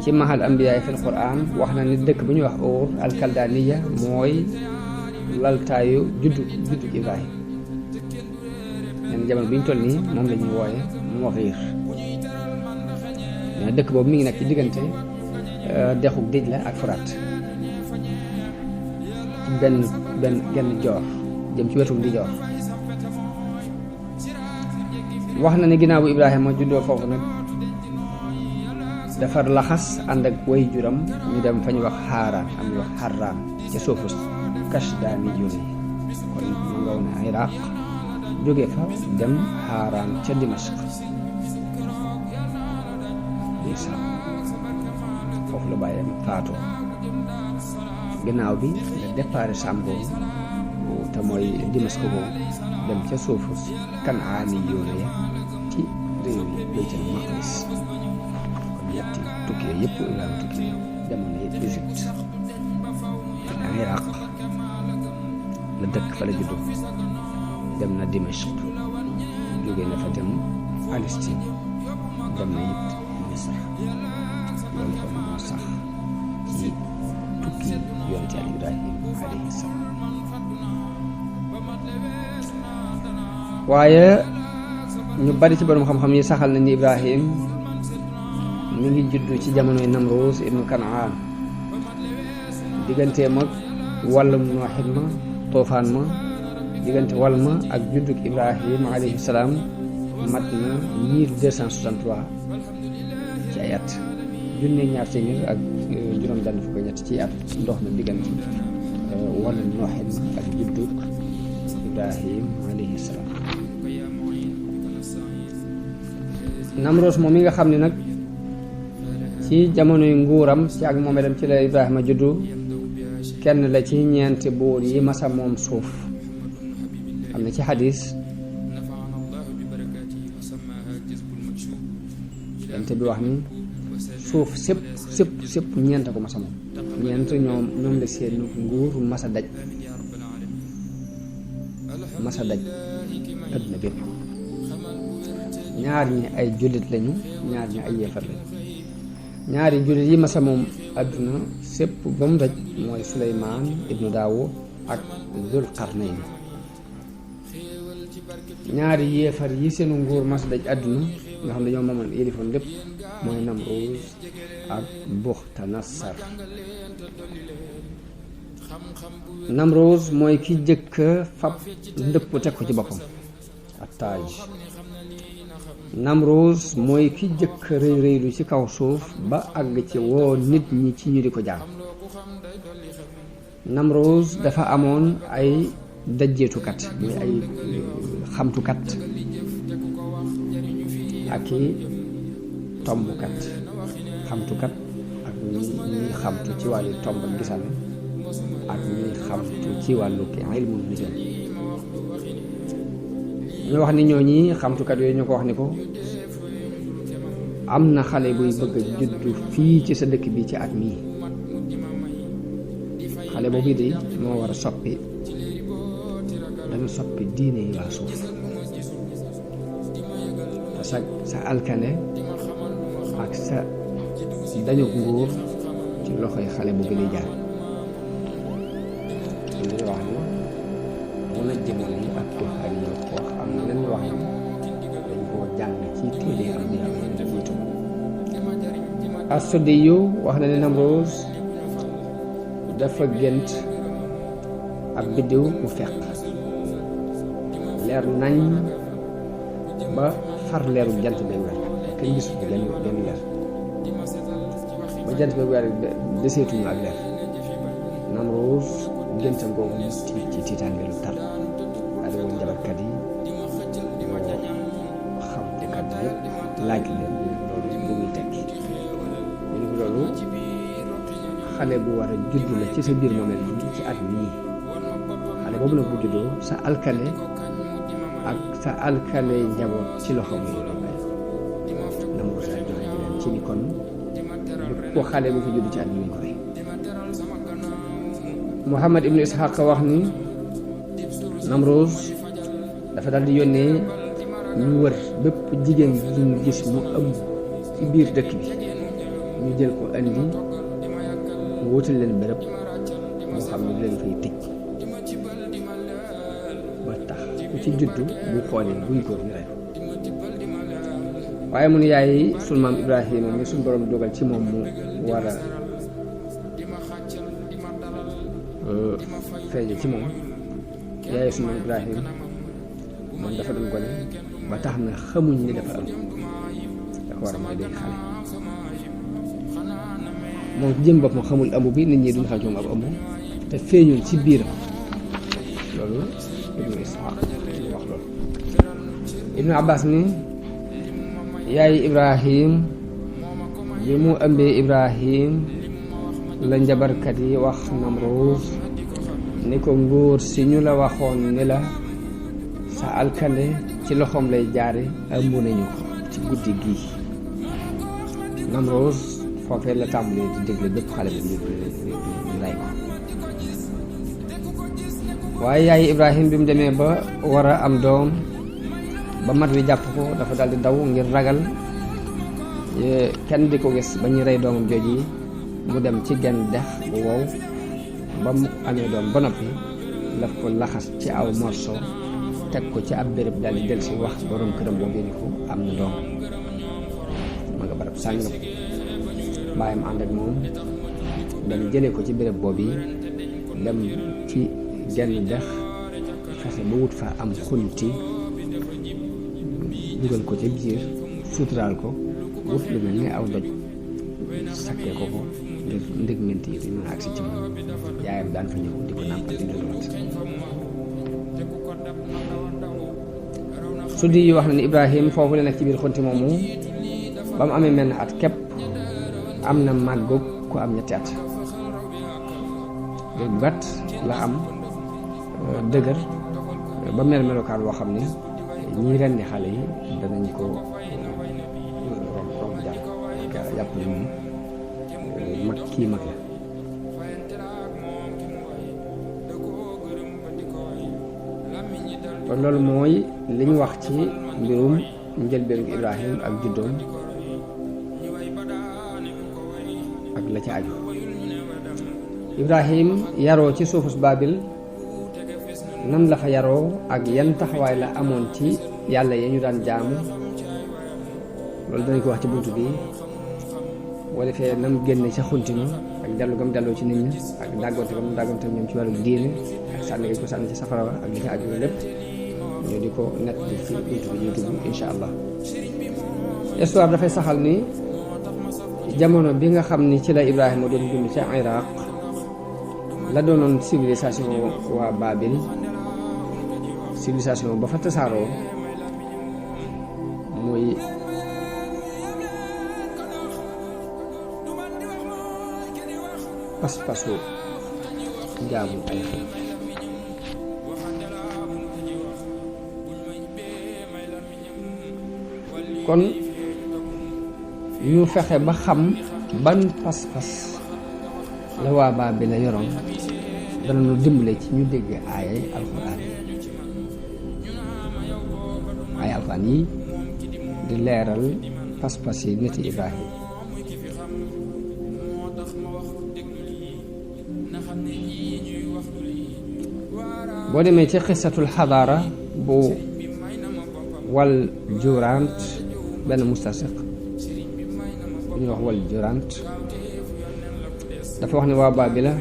ci mahal ambiyaay fil Qur'an wax na ni dëkk bu ñuy wax Ur al-Kaldaaniya mooy laltaayu juddug Ibrahim. nen jamono bi ñu toll nii moom la ñuy wooye Mughir. mais dëkk boobu mi ngi nekk ci diggante dexug Dijla ak Furaat ci genn joor jëm ci wetu ndi joor. wax na ni ginnaaw bu Ibrahima juddoo foofu nag dafa laxas ànd ak way juram ñu dem fa ñu wax Haaraan am ñu wax Harraan ca suufu Kashdaani jóge kon mu ngaw ne Iraq jóge fa dem Haaraan ca Dimashq foofu la bàyyam faatoo. ginnaaw bi la départ Saam boobu te mooy Dimashq boobu dem ca suufu Kanaani yoone ya ci réew yi Baytul Maqdis. ñetti tukki yooyu yëpp Ibrahima tukki jamono yi Égypte ak Iraq la dëkk fa la juddu dem na Dimashq jóge na fa dem Palestine dem na it Misra loolu kon moo sax ci tukki yonent Yàlla Ibrahima alayhi salaam. waaye ñu bari ci borom xam-xam yi saxal na ni Ibrahim mi ngi juddu ci jamonoy Namruus ibnu Kanaan digganteem ak wàllum nooxin ma toofaan ma diggante wàll ma ak juddug Ibrahim alayhi salaam mat na 1263 ci ay at junne ñaar téeméer ak juróom benn fukk ñett ci at ndox na diggante wàllum nooxin ma ak juddug Ibrahim alayhi salaam. Namruus moom mi nga xam ne nag ci jamonoy nguuram ci ak moomeelam ci la Ibrahima juddu kenn la ci ñeenti buur yi masa moom suuf. am na ci xadis yonent bi wax ni suuf sépp ñeent ko masa moom ñeent ñoom la seen nguur masa daj adduna bépp. ñaar ñi ay jullit lañu ñaar ñi ay yéefar lañu. ñaari jullit yi masa moom adduna sépp ba mu daj mooy Suleymaan ibnu Daawud ak Dul Qarnayn. ñaari yéefar yi seenu nguur masa daj adduna nga xam ne dañoo moomoon yëlifoon lépp mooy Namruus ak Buxtanassar. Namruus mooy ki jëkk fab ndëpp teg ko ci boppam ak taaj. Namruus mooy ki jëkk rëy rëylu ci kaw suuf ba àgg ci woo nit ñi ci ñu di ko jaam. Namruus dafa amoon ay dajjeetukat muy ay xamtukat ak i tombkat. xamtukat ak ñuy xamtu ci wàllu tomb ak gisal ak ñuy xamtu ci wàllu ilmu nujum. ñu wax ni ñooñi xamtukat yooyu ñu ko wax ni ko am na xale buy bëgg a juddu fii ci sa dëkk bi ci at mii. xale boobu de moo war a dana soppi diine yi waa suuf te sa alkane ak sa dañu nguur ci loxoy xale bu gën a jaar li wax ni mun a jëmoon yi ak tuxaar yi ñoo ko wax am na leen wax ni dañ koo jàng ci téere am ni am na jiitu As-Suddi wax na ne Namroos dafa gént ab biddiw mu fekk leer nañ ba far leeru jant bi weer kenn gisu ko genn leer ba jant bi weer deseetuñu ak leer Namroos géntam googu mu tiit ci tiitaange lu tar daa di woon jabarkat yi moo xam te kat yëpp laaj leen loolu lu muy tekki ñu ni loolu xale bu war a judd la ci sa biir moomeel bi ci at mii xale boobu nag bu juddoo sa alkale ak sa alkale njaboot ci loxo muy lay bàyyi Namroos la joxe ci leen ci ni kon ko xale bu fi judd ci at mii ko rey Muhammad ibnu Ishaq wax ni Namroos dafa dal di yónnee ñu wër bépp jigéen bu ñu gis mu ëmb ci biir dëkk bi ñu jël ko andi mu wutal leen bërëb moo xam ne leen fay tëj ba tax ku ci juddu bu xoolee buy góor ñu rey waaye mu ne yaay sunu maam Ibrahima mi suñu borom dogal ci moom mu war a feeñe ci moom yaay sunu maam Ibrahima moom dafa doon gone ba tax na xamuñ ni dafa am da ko war a mooy day xale moom jëm bopp moom xamul ëmb bi nit ñi duñ xam ci moom ab ëmb te feeñul ci biiram loolu ibnu Ishaq wax loolu ibnu Abbas ni yaay Ibrahim bi mu ëmbee Ibrahim la njabarkat yi wax Namroos ni ko nguur si ñu la waxoon ni la sa alkande ci loxoom lay jaare ëmb nañu ko ci guddi gii Namroos foofee la tàmbalee di dégle bépp xale bi ñu rey ko waaye yaay Ibrahim bi mu demee ba war a am doom ba mat wi jàpp ko dafa daldi daw ngir ragal kenn di ko gis ba ñuy rey doomam jooji mu dem ci genn dex bu wow ba mu amee doom ba noppi daf ko laxas ci aw morso teg ko ci ab béréb daldi del si wax borom këram boobu ni ko am na doom ma nga barab sàngam bàyyam ànd ak moom dem jëlee ko ci béréb boobu dem ci genn dex fexe ba wut fa am xunti dugal ko ca biir suturaal ko wut lu mel ni aw doj sakkee ko ko ngir ndëg menti yi duñu mën a agsi ci moom yaayam daan fa ñëw di ko nàmpal di dundal Suddi yi wax na ni Ibrahim foofu la nekk ci biir xunti moomu ba mu amee mel at képp am na màggoog ku am ñetti at léegi bat la am dëgër ba mel melokaan woo xam ne ñii rendi xale yi danañ ko romb jàpp ni moom mag kii mag la kon loolu mooy li ñu wax ci mbirum njëlbéenu Ibrahim ak juddoom ak la ci aju Ibrahim yaroo ci suufus Baabil nan la fa yaroo ak yan taxawaay la amoon ci yàlla ya ñu daan jaamu loolu danañ ko wax ci buntu bi boo defee nam génne ca xuntima ak dellu gam delloo ci nit ñi ak dàggonte gam dàggonte ñoom ci wàllu diine ak sànni gi ko sànni ci safara wa ak li ci aju lépp ñu di ko nett ci buntu bi ñuy dugg insha allah histoire dafay saxal ni jamono bi nga xam ni ci la Ibrahima doon dund ca Iraq la doonoon civilisation waa Babil civilisation ba fa tasaaroo muy pas-pasu jaamu ay xel kon ñu fexe ba xam ban pas-pas la waa Baabil la yoroon dana nu dimbale ci ñu dégg aayay alxuraan yi di leeral pas-pas yi niti Ibrahim. boo demee ci xisatul xadaara bu wal jurant benn mustarsiq bu ñuy wax wal jurant dafa wax ne waa Baabila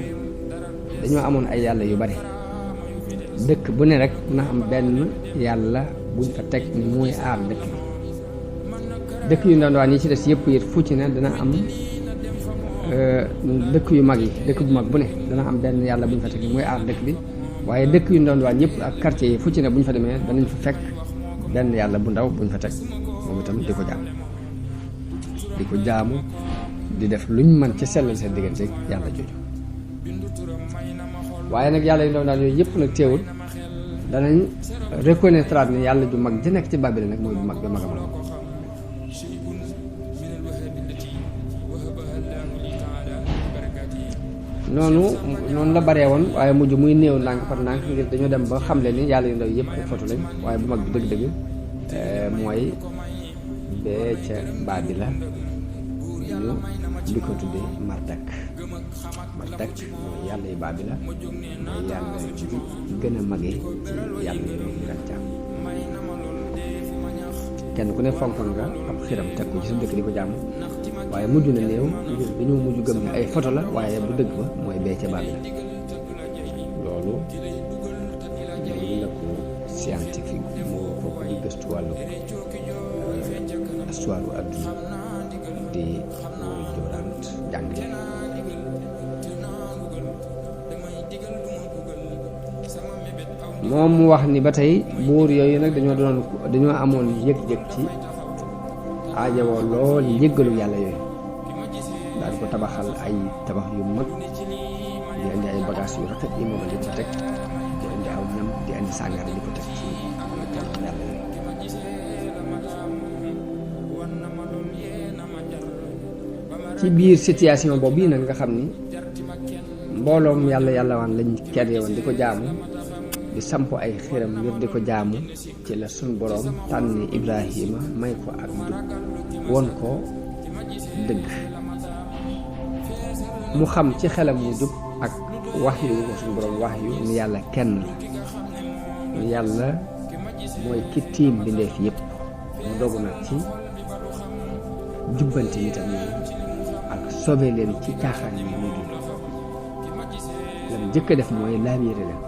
dañoo amoon ay yàlla yu bari dëkk bu ne rek dina am benn yàlla buñ fa teg ni mooy aar dëkk bi dëkk yu ndawaan yi ci des yëpp it fu ci ne dana am dëkk yu mag yi dëkk bu mag bu ne dana am benn yàlla buñ fa teg ni mooy aar dëkk bi waaye dëkk yu ndawaan yëpp ak quartier yi fu ci ne buñ fa demee danañ fa fekk benn yàlla bu ndaw buñ fa teg moom itam di ko jaamu di def luñ mën ci sellal seen diggante yàlla jooju waaye nag yàlla yu ndawaan yooyu yëpp nag teewul danañ reconnaître ne yàlla ju mag ji nekk ci Babel nag mooy bu mag bi mag a mag noonu la baree woon waaye mujj muy néew ndànk par ndànk ngir dañoo dem ba xamle ni yàlla yu ndaw yëpp foto lañ waaye bu mag bi dëgg-dëgg mooy bee ca Babila ñu di ko tuddee Mardak mooy yàlla yu Babila mooy yàlla ji gën a magee ci yàlla yu ñu daan jaam kenn ku ne fonkoon nga ab xiram teg ko ci sa dëkk di ko jàmm waaye mujj na néew ngir dañoo mujj gëm ne ay photo la waaye bu dëgg ba mooy bee ca Babila loolu la ko scientifique moo ko di gëstu wàllu histoire àdduna di mooy Durant jàngale moom mu wax ni ba tey buur yooyu nag dañoo amoon yëg-yëg ci aajowoo lool njëggalu yàlla yooyu daal ko tabaxal ay tabax yu mag di indi ay bagages yu rafet yi moom di ko teg di indi aw ñam di indi sàngara di ko teg ci yàlla yooyu ci biir situation boobu yi nag nga xam ni mbooloom yàlla waan lañ kerye woon di ko jaamu di samp ay xiram ngir di ko jaamu ci la suñ boroom tànn Ibrahima may ko ak njub won ko dëgg mu xam ci xelam mu jub ak wax yu ko suñ boroom wax yu ni yàlla kenn la ni yàlla mooy ki tiim bindeef yépp mu dogu nag ci jubbanti nitam yi ak sobe leen ci caaxaan yi muy dund lam jëkk a def mooy laabiire leen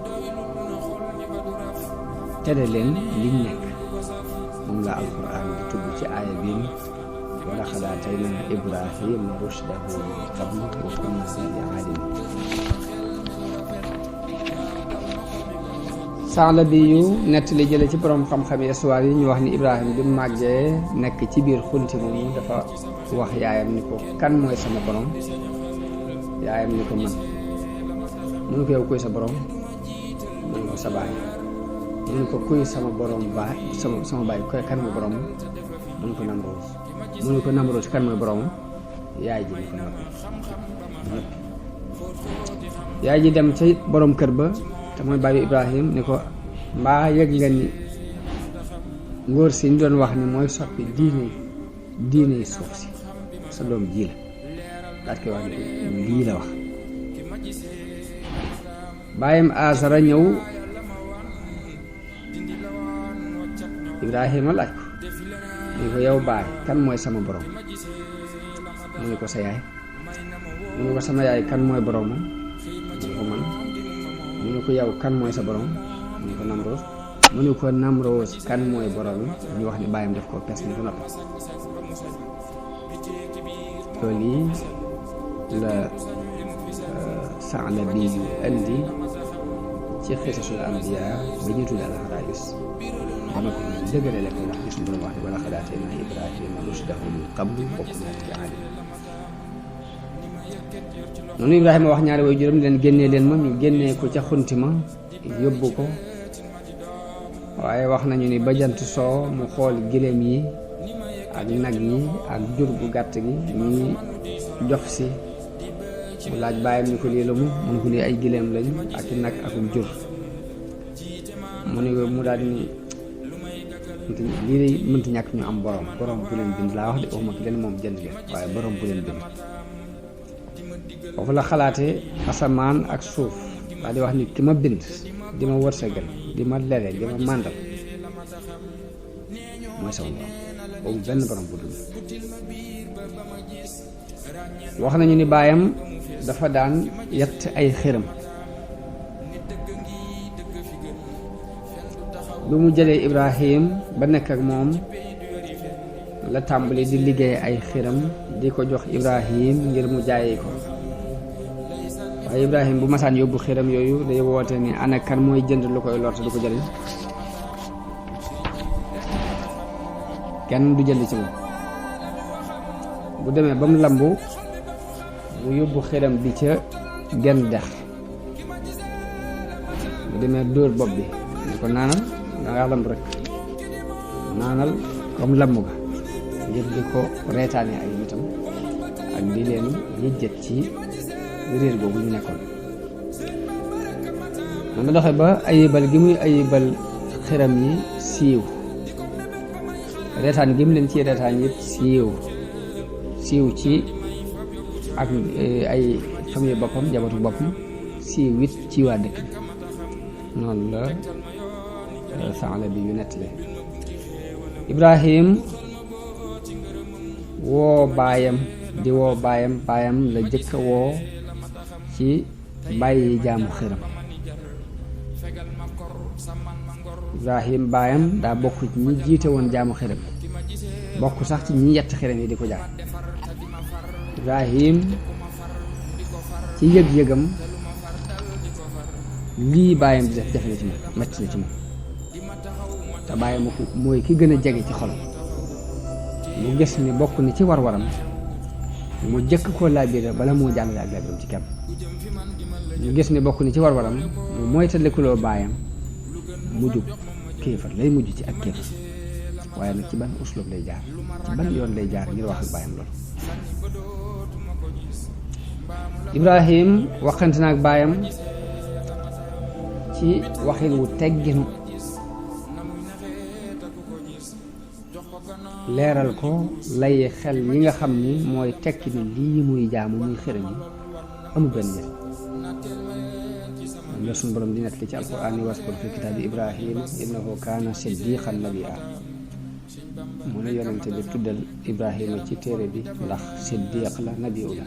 tere leen liñ nekk moom la alquran di tudd ci aaya bi wa laqad aataynaa Ibrahima rushdahu min qablu wa kunna bihi aalimin saala bi yu nettali jële ci borom xam-xam yi histoire yi ñu wax ni Ibrahima bi mu màggee nekk ci biir xunti moomu dafa wax yaayam ni ko kan mooy sama borom yaayam ni ko man mu ne ko yow kuy sa borom mu ne ko sa baay mu ne ko kuy sama borom baay sama baay kan mooy borom mu ne ko Namroos mu ne ko Namroos kan mooy borom yaay ji ni ko noppi yaay ji dem ci borom kër ba te mooy baayu Ibrahim ni ko mbaa yëg nga ni ngóor si ñu doon wax ni mooy soppi diine suuf si sa doom ji la daal koy wax ni lii la wax baayam Azara ñëw Ibrahima laaj ko ni ko yow baay kan mooy sama borom mu ne ko sa yaay mu ne ko sama yaay kan mooy boromam mu ne ko man mu ne ko yow kan mooy sa borom mu ne ko Namroos mu ne ko Namroos kan mooy borom ñu wax ni baayam def ko pes ni ko noppi loolu yi la saala bi yu indi ci xisasul anbiya ba ñu tudd al-Xaraayis ba ma ko dëgërale ko ndax gis nga wax ne wa laqad aataynaa Ibrahima rushdahu min qablu wa kunnaa bihi aalimin noonu Ibrahima wax ñaari way juróom leen génnee leen ma ñu génnee ko ca xunti ma yóbbu ko waaye wax nañu ni ba jant soo mu xool giléem yi ak nag yi ak jur bu gàtt gi ñuy jox si mu laaj bàyyam ni ko lii la mu ne ko lii ay giléem lañ ak nag ak jur mu ne mu daal ni lii de mënta ñàkk ñu am borom bu leen bind laa wax de waxuma ki leen moom jënd leen waaye borom bu leen bind. foofu la xalaatee asamaan ak suuf daa di wax ni ki ma bind di ma wërsëgal di ma lele di ma màndal mooy sama borom boobu benn borom bu dul. wax nañu ni baayam dafa daan yett ay xërëm lu mu jëlee Ibrahim ba nekk ak moom la tàmbali di liggéey ay xërëm di ko jox Ibrahim ngir mu jaayi ko waaye Ibrahim bu masaan yóbbu xërëm yooyu day woote ni ana kan mooy jënd lu koy lor te du ko jëriñ kenn du jënd ci moom. bu demee ba mu lambu mu yóbbu xërëm bi ca genn dex bu demee dóor bopp bi ni ko naanal dangaa lamb rek naanal comme lamb ga ngir di ko reetaane ay nitam ak di leen yëjjët ci réer boobu ñu nekkoon. man la doxe ba ayibal gi muy ayibal xërëm yi siiw reetaan gi mu leen ci reetaan yëpp siiw ci ak ay famille boppam jabatu boppam siiw it ci waa dëkk bi noonu la saala bi yu nettale. Ibrahim woo baayam la jëkk a woo ci bàyyi jaamu xërëm. Ibrahim baayam daa bokk ci ñi jiite woon jaamu xërëm bokk sax ci ñi yett xërëm yi di ko jaay. Ibrahim ci yëg-yëgam lii baayam di def jafe na ci moom metti na ci moom te baayam mooy ki gën a jege ci xolam mu gis ni bokk ni ci war-waram mu jëkk koo laabire bala moo jàngale ak laabiram ci kenn. mu gis ni bokk ni ci war-waram mu mooy tëddekuloo baayam mujjub kéefar lay mujj ci ak kéefar waaye nag ci ban uslub lay jaar ci ban yoon lay jaar ngir wax ak baayam loolu. Ibrahim waxante na ak baayam ci waxin wu tegginu leeral ko lay xel yi nga xam ni mooy tekki ni lii muy jaamu muy xërëm yi amul benn njëriñ. la suñu borom di nekk ci alquran ni waskur fi kitaabi Ibrahima innahu kaana siddiqan nabiyya mu ne yonente bi tuddal Ibrahima ci téere bi ndax siddiq la nabiyu la.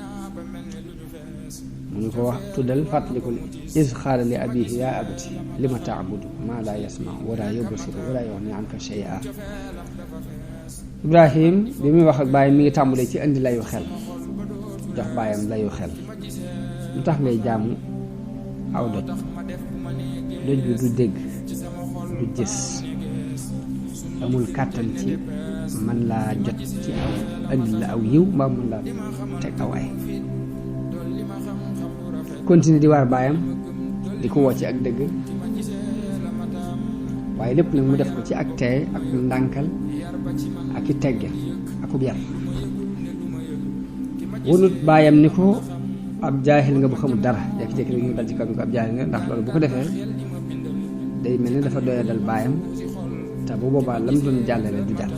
mu ñu ko wax tuddal fàttalikul iz qaala li abihi yaa abati lima taabudu maa laa yasma wala yubsiru wala yughni anka shay'a. Ibrahim bi muy wax ak baayam mi ngi tàmbalee ci indi layu xel jox baayam layu xel lu tax ngay jaamu aw doj bi du dégg du gis amul kàttan ci man laa jot ci aw indi la aw yiw mbaa mën laa teg aw ay. continue di waar baayam di ko woo ci ak dëgg waaye lépp nag mu def ko ci ak teey ak ndànkal ak i teggin akub yar. wonut baayam ni ko ab jaahil nga bu xamul dara jékki-jékki rek ñu dal ci kaw ni ko ab jaahil nga ndax loolu bu ko defee day mel ni dafa doya dal baayam te bu boobaa lam doon jàllale du jàll.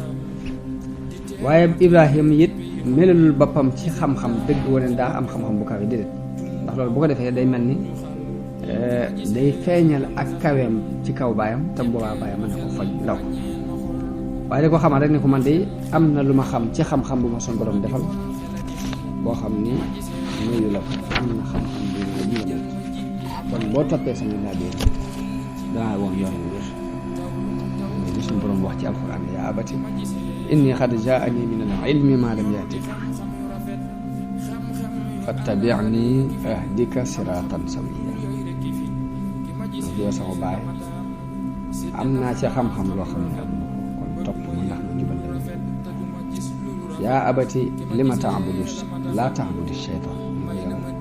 waaye Ibrahim it melalul boppam ci xam-xam dëgg wane daa am xam-xam bu kawe déedéet ndax loolu bu ko defee day mel ni day feeñal ak kaweem ci kaw baayam te boobaa baayam mën na ko faj ndaw waaye da ko xamal rek ne ko man de am na lu ma xam ci xam-xam bu ma son borom defal boo xam ni nuyu la ko am na xam-xam bi ma la mel kon boo toppee sama laabir danaa woon yoon wu wér li suñu borom wax ci alquran yaa abati inni qad jaani min al ilmi ma lam yatik fattabi'ni ahdika siratan sawiya. yow sama baay am naa ci xam-xam loo xam ne kon topp ma ndax ma jubal la. yaa abati lima ta'budu laa ta'budu shaytaan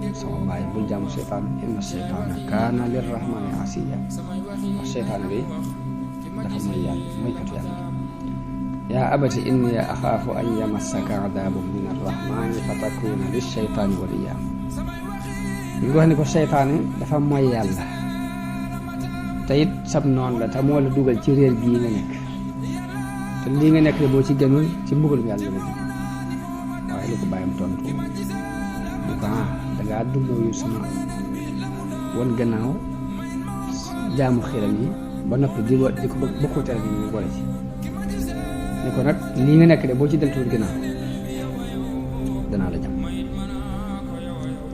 yow sama baay bul jaamu shaytaan inna shaytaana kaana lirrahmaani asiya wax shaytaan bi dafa mooy yàlla mooy katu yàlla. yaa abati inni axaafu an yamassaka adaabun min arrahmaani fa takuuna lishaytaani waliya. ñu ngi wax ni ko shaytaane dafa mooy yàlla te it sab noonu la te moo la dugal ci réer gii nga nekk lii nga nekk de boo ci génnul ci mbugalum yàlla la jëm waaye lu ko bàyyam tontu du ko dangaa dummóoyu sama wan gannaaw jaamu xiram yi ba noppi di ko bokkoo tere bi ñu boole ci ni ko nag lii nga nekk de boo ci deltuwul gannaaw danaa la jam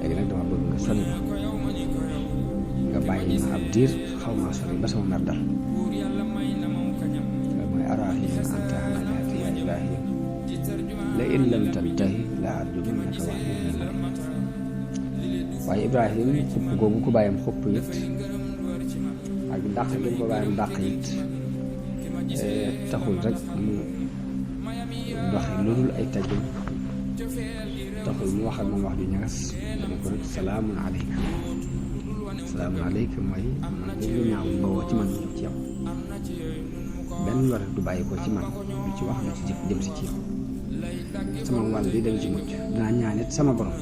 léegi nag dama bëgg nga sonni nga bàyyi ma ab diir xaw maa sonni ba sama mer dal mooy araahi anta najaati ya ibrahim la in lam tantahi la arjumannaka waaye ibrahim xupp googu ko bàyyam xupp it ak dàq gi ko bàyyam dàq it taxul rek mu doxi lu dul ay tajjum taxul mu wax ak moom wax ju ñagas dana ko rek salaamun aleyka mooy man lu ñaaw bawoo ci man ñëw ci yow benn war du bàyyi ko ci man lu ci wax lu ci jëf jëm si ci yow sama wàll bi dañ ci mucc dinaa ñaanit sama borom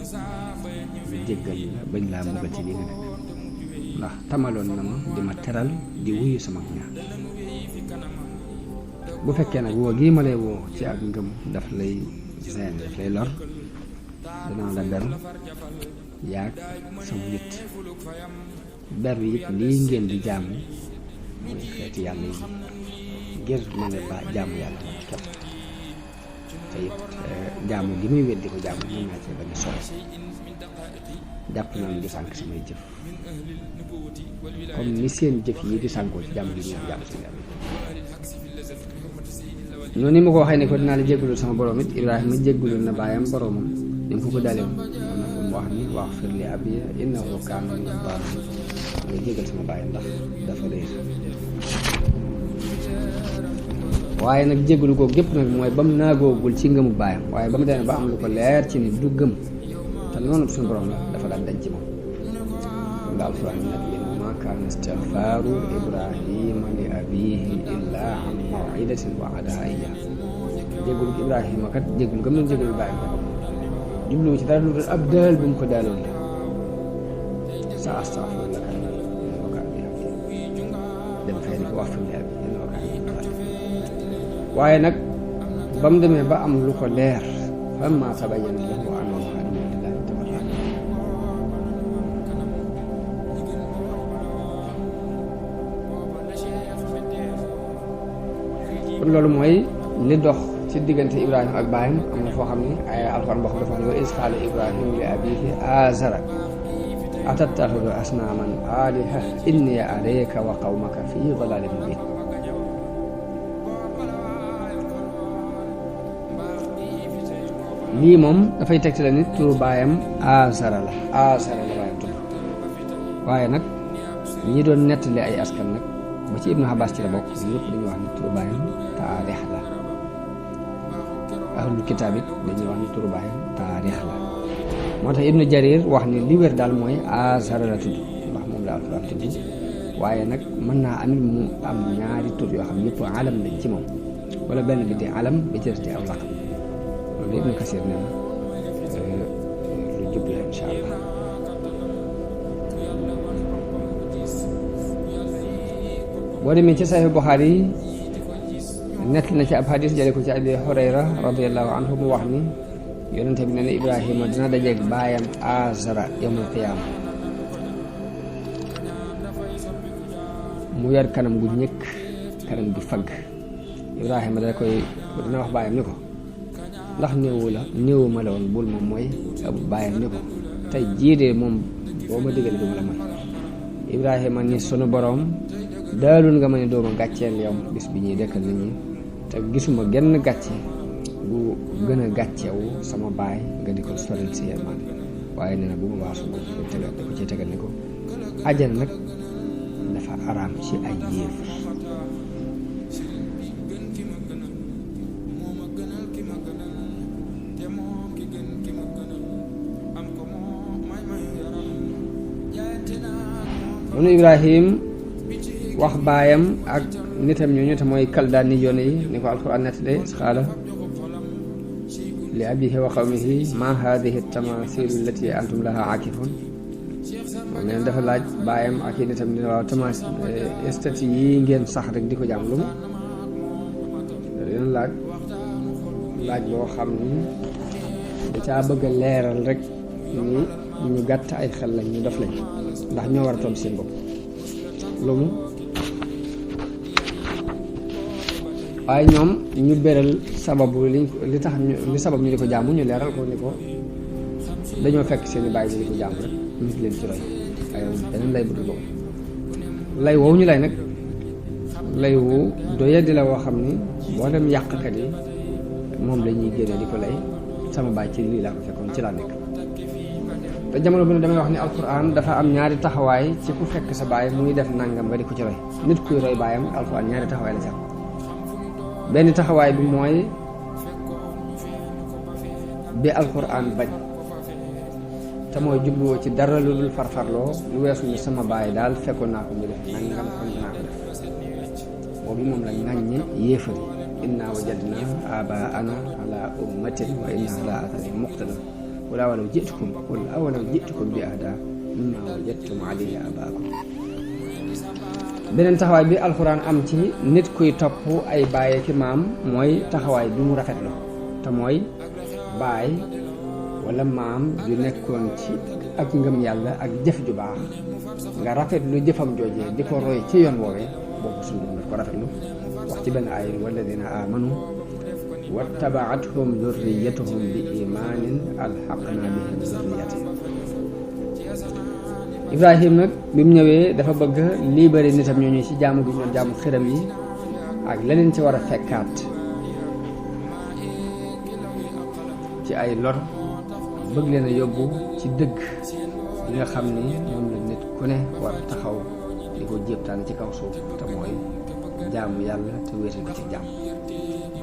ñu jéggal la bañ laa mbugal ci li nga nekk ndax tamaloon na ma di ma teral di wuyu sama ñaan bu fekkee nag woo gii ma lay woo ci ak ngëm daf lay seen daf lay lor danaa la beru yaag sama nit beru it lii ngeen di jaamu muy xeeti yàlla yi ngir ma ne ba jaamu yàlla moom képp te it jaamu gi muy weddi ko jaamu mën naa cee bañ a sore jàpp naa ne du sànk samay jëf comme ni seen jëf yi di sànkoo ci jaamu gi ñuy jaamu si yàlla noonu ni ma ko waxee ne ko dinaa la jéggalul sama borom it Ibrahima jéggalul na baayam boromam ni mu ko dalee woon am na fu mu wax ni waxfir li abiya innahu kaana min ad-daalliin nga jéggal sama baay ndax dafa réer waaye nag jéggalu ko gépp nag mooy ba mu naagoogul ci ngëmu baayam waaye ba mu demee ba am lu ko leer ci ni du gëm te noonu suñu borom la dafa daan dañ ci moom moom daal alxuraan nag yéen ma kaana istigfaaru Ibrahima li abiihi illaa an maw'idatin wa'adahaa iyyaahu jéggalu Ibrahima kat jéggalu gëm nañ jéggalu baayam kat jubluwu ci dara lu dul ab daal bu mu ko daaloon la sa astaghfiru laka innahu kaana bi dem fay di ko wax fi mu leer bi innahu kaana bi waaye nag ba mu demee ba am lu ko leer falammaa tabayyana lahu annahu aduwwun lillaahi tawallaa kon loolu mooy li dox ci diggante Ibrahima ak baayam am na foo xam ne ay alxuraan boo xam dafa ne wa iz qaala Ibraahiimu li abiihi aazara atattaxidu asnaaman aaliha innii arayka wa qawmaka fii dalaalin mubiin lii moom dafay tegtale nit turu baayam aazara la baayam tudd waaye nag ñi doon nettali ay askan nag ba ci Ibnu Abbas ci la bokk ñëpp dañuy wax ni turu baayam taarix la ahlul kitaab it dañuy wax ni turu baayam taarix la moo tax Ibnu Jarir wax ni li wér daal mooy Aazara la tudd ndax moom la alxuraan tudd waaye nag mën naa amit mu am ñaari tur yoo xam yëpp alam lañ ci moom wala benn bi di alam bi ci des di aw laqab loolu Ibnu Kasir nee na lu jub la incha allah boo demee ci Sahih Buxaari nett na ci ab hadis jële ko ci Abi Hurayra radiyallahu anhu mu wax ni yonente bi ne na Ibrahima dina dajeeg baayam Aazara yawmal qiyaama mu yor kanam gu ñëkk kanam gu fagg Ibrahima dina wax baayam ni ko ndax néewu ma la woon bul moom mooy baayam ni ko tey jii de moom boo ma digal du ma la mooy Ibrahima ni sunu boroom daalul nga ma ne dooma gàcceel yow bis bi ñuy dekkal nit ñi te gisuma genn gàcce bu gën a gàccewu sama baay nga di ko soril si yërmande waaye nee na bu ma waasu ko tegal da ko ci tegal ni ko àjjana nag dafa araam ci ay yéefar noonu Ibrahim wax baayam ak nitam ñooñu te mooy kaldaan ni yoon yi ni ko alquran nettali xaala li abihi wa qawmihi ma hadihi tamaasilu allati antum laha aakifun moom neen dafa laaj baayam ak i nitam dina waaw statue yi ngeen sax rek di ko jaam lu mu dina laaj boo xam ni da caa bëgg a leeral rek ni ñu gàtt ay xel lañ ñu def lañ ndax ñoo war a toll seen bopp lu mu waaye ñoom ñu beral sababu li tax li sabab ñu di ko jaamu ñu leeral ko ni ko dañoo fekk seen i bàyyi ñu di ko jaamu rek ñu ngi leen ci roy waaye beneen lay budul boobu lay woowu ñu lay nag lay wu doyadi la woo xam ni boo dem yàqkat yi moom la ñuy génne di ko lay sama baay ci lii laa ko fekkoon ci laa nekk te jamono bu ne damay wax ni alquran dafa am ñaari taxawaay ci ku fekk sa baay muy def nangam nga di ko ci roy nit kuy roy baayam alquran ñaari taxawaay la ci am benn taxawaay bi mooy bi alquran bañ te mooy jubluwoo ci dara lu dul farfarloo lu weesu ni sama baay daal fekkoon naa ko mu def nangam kon naa ko def boobu moom la ŋàññe yéefari inna wajadna abaana ala ummatin wa inna ala atharihim muqtadun qul awalaw ji'tukum bi ahda mimma wajadtum alayhi abaakum beneen taxawaay bi alxuraan am ci nit kuy topp ay baay ki maam mooy taxawaay bi mu rafetlu te mooy baay wala maam yu nekkoon ci ak ngëm yàlla ak jëf ju baax nga rafetlu jëfam joojee di ko roy ci yoon woowee boobu suñu def ko rafetlu wax ci benn aaya walladina amanu wattabaatuhum durriyatuhum bi imaanin alxaqna bihim durriyatihim Ibrahim nag bi mu ñëwee dafa bëgg libéré nitam ñooñu ci jaamu gi ñoom jaamu xiram yi ak leneen ci war a fekkaat ci ay lor bëgg leen a yóbbu ci dëgg li nga xam ni moom la nit ku ne war taxaw di ko jéptaan ci kaw suuf te mooy jaamu yàlla te wéetal ko ci jaam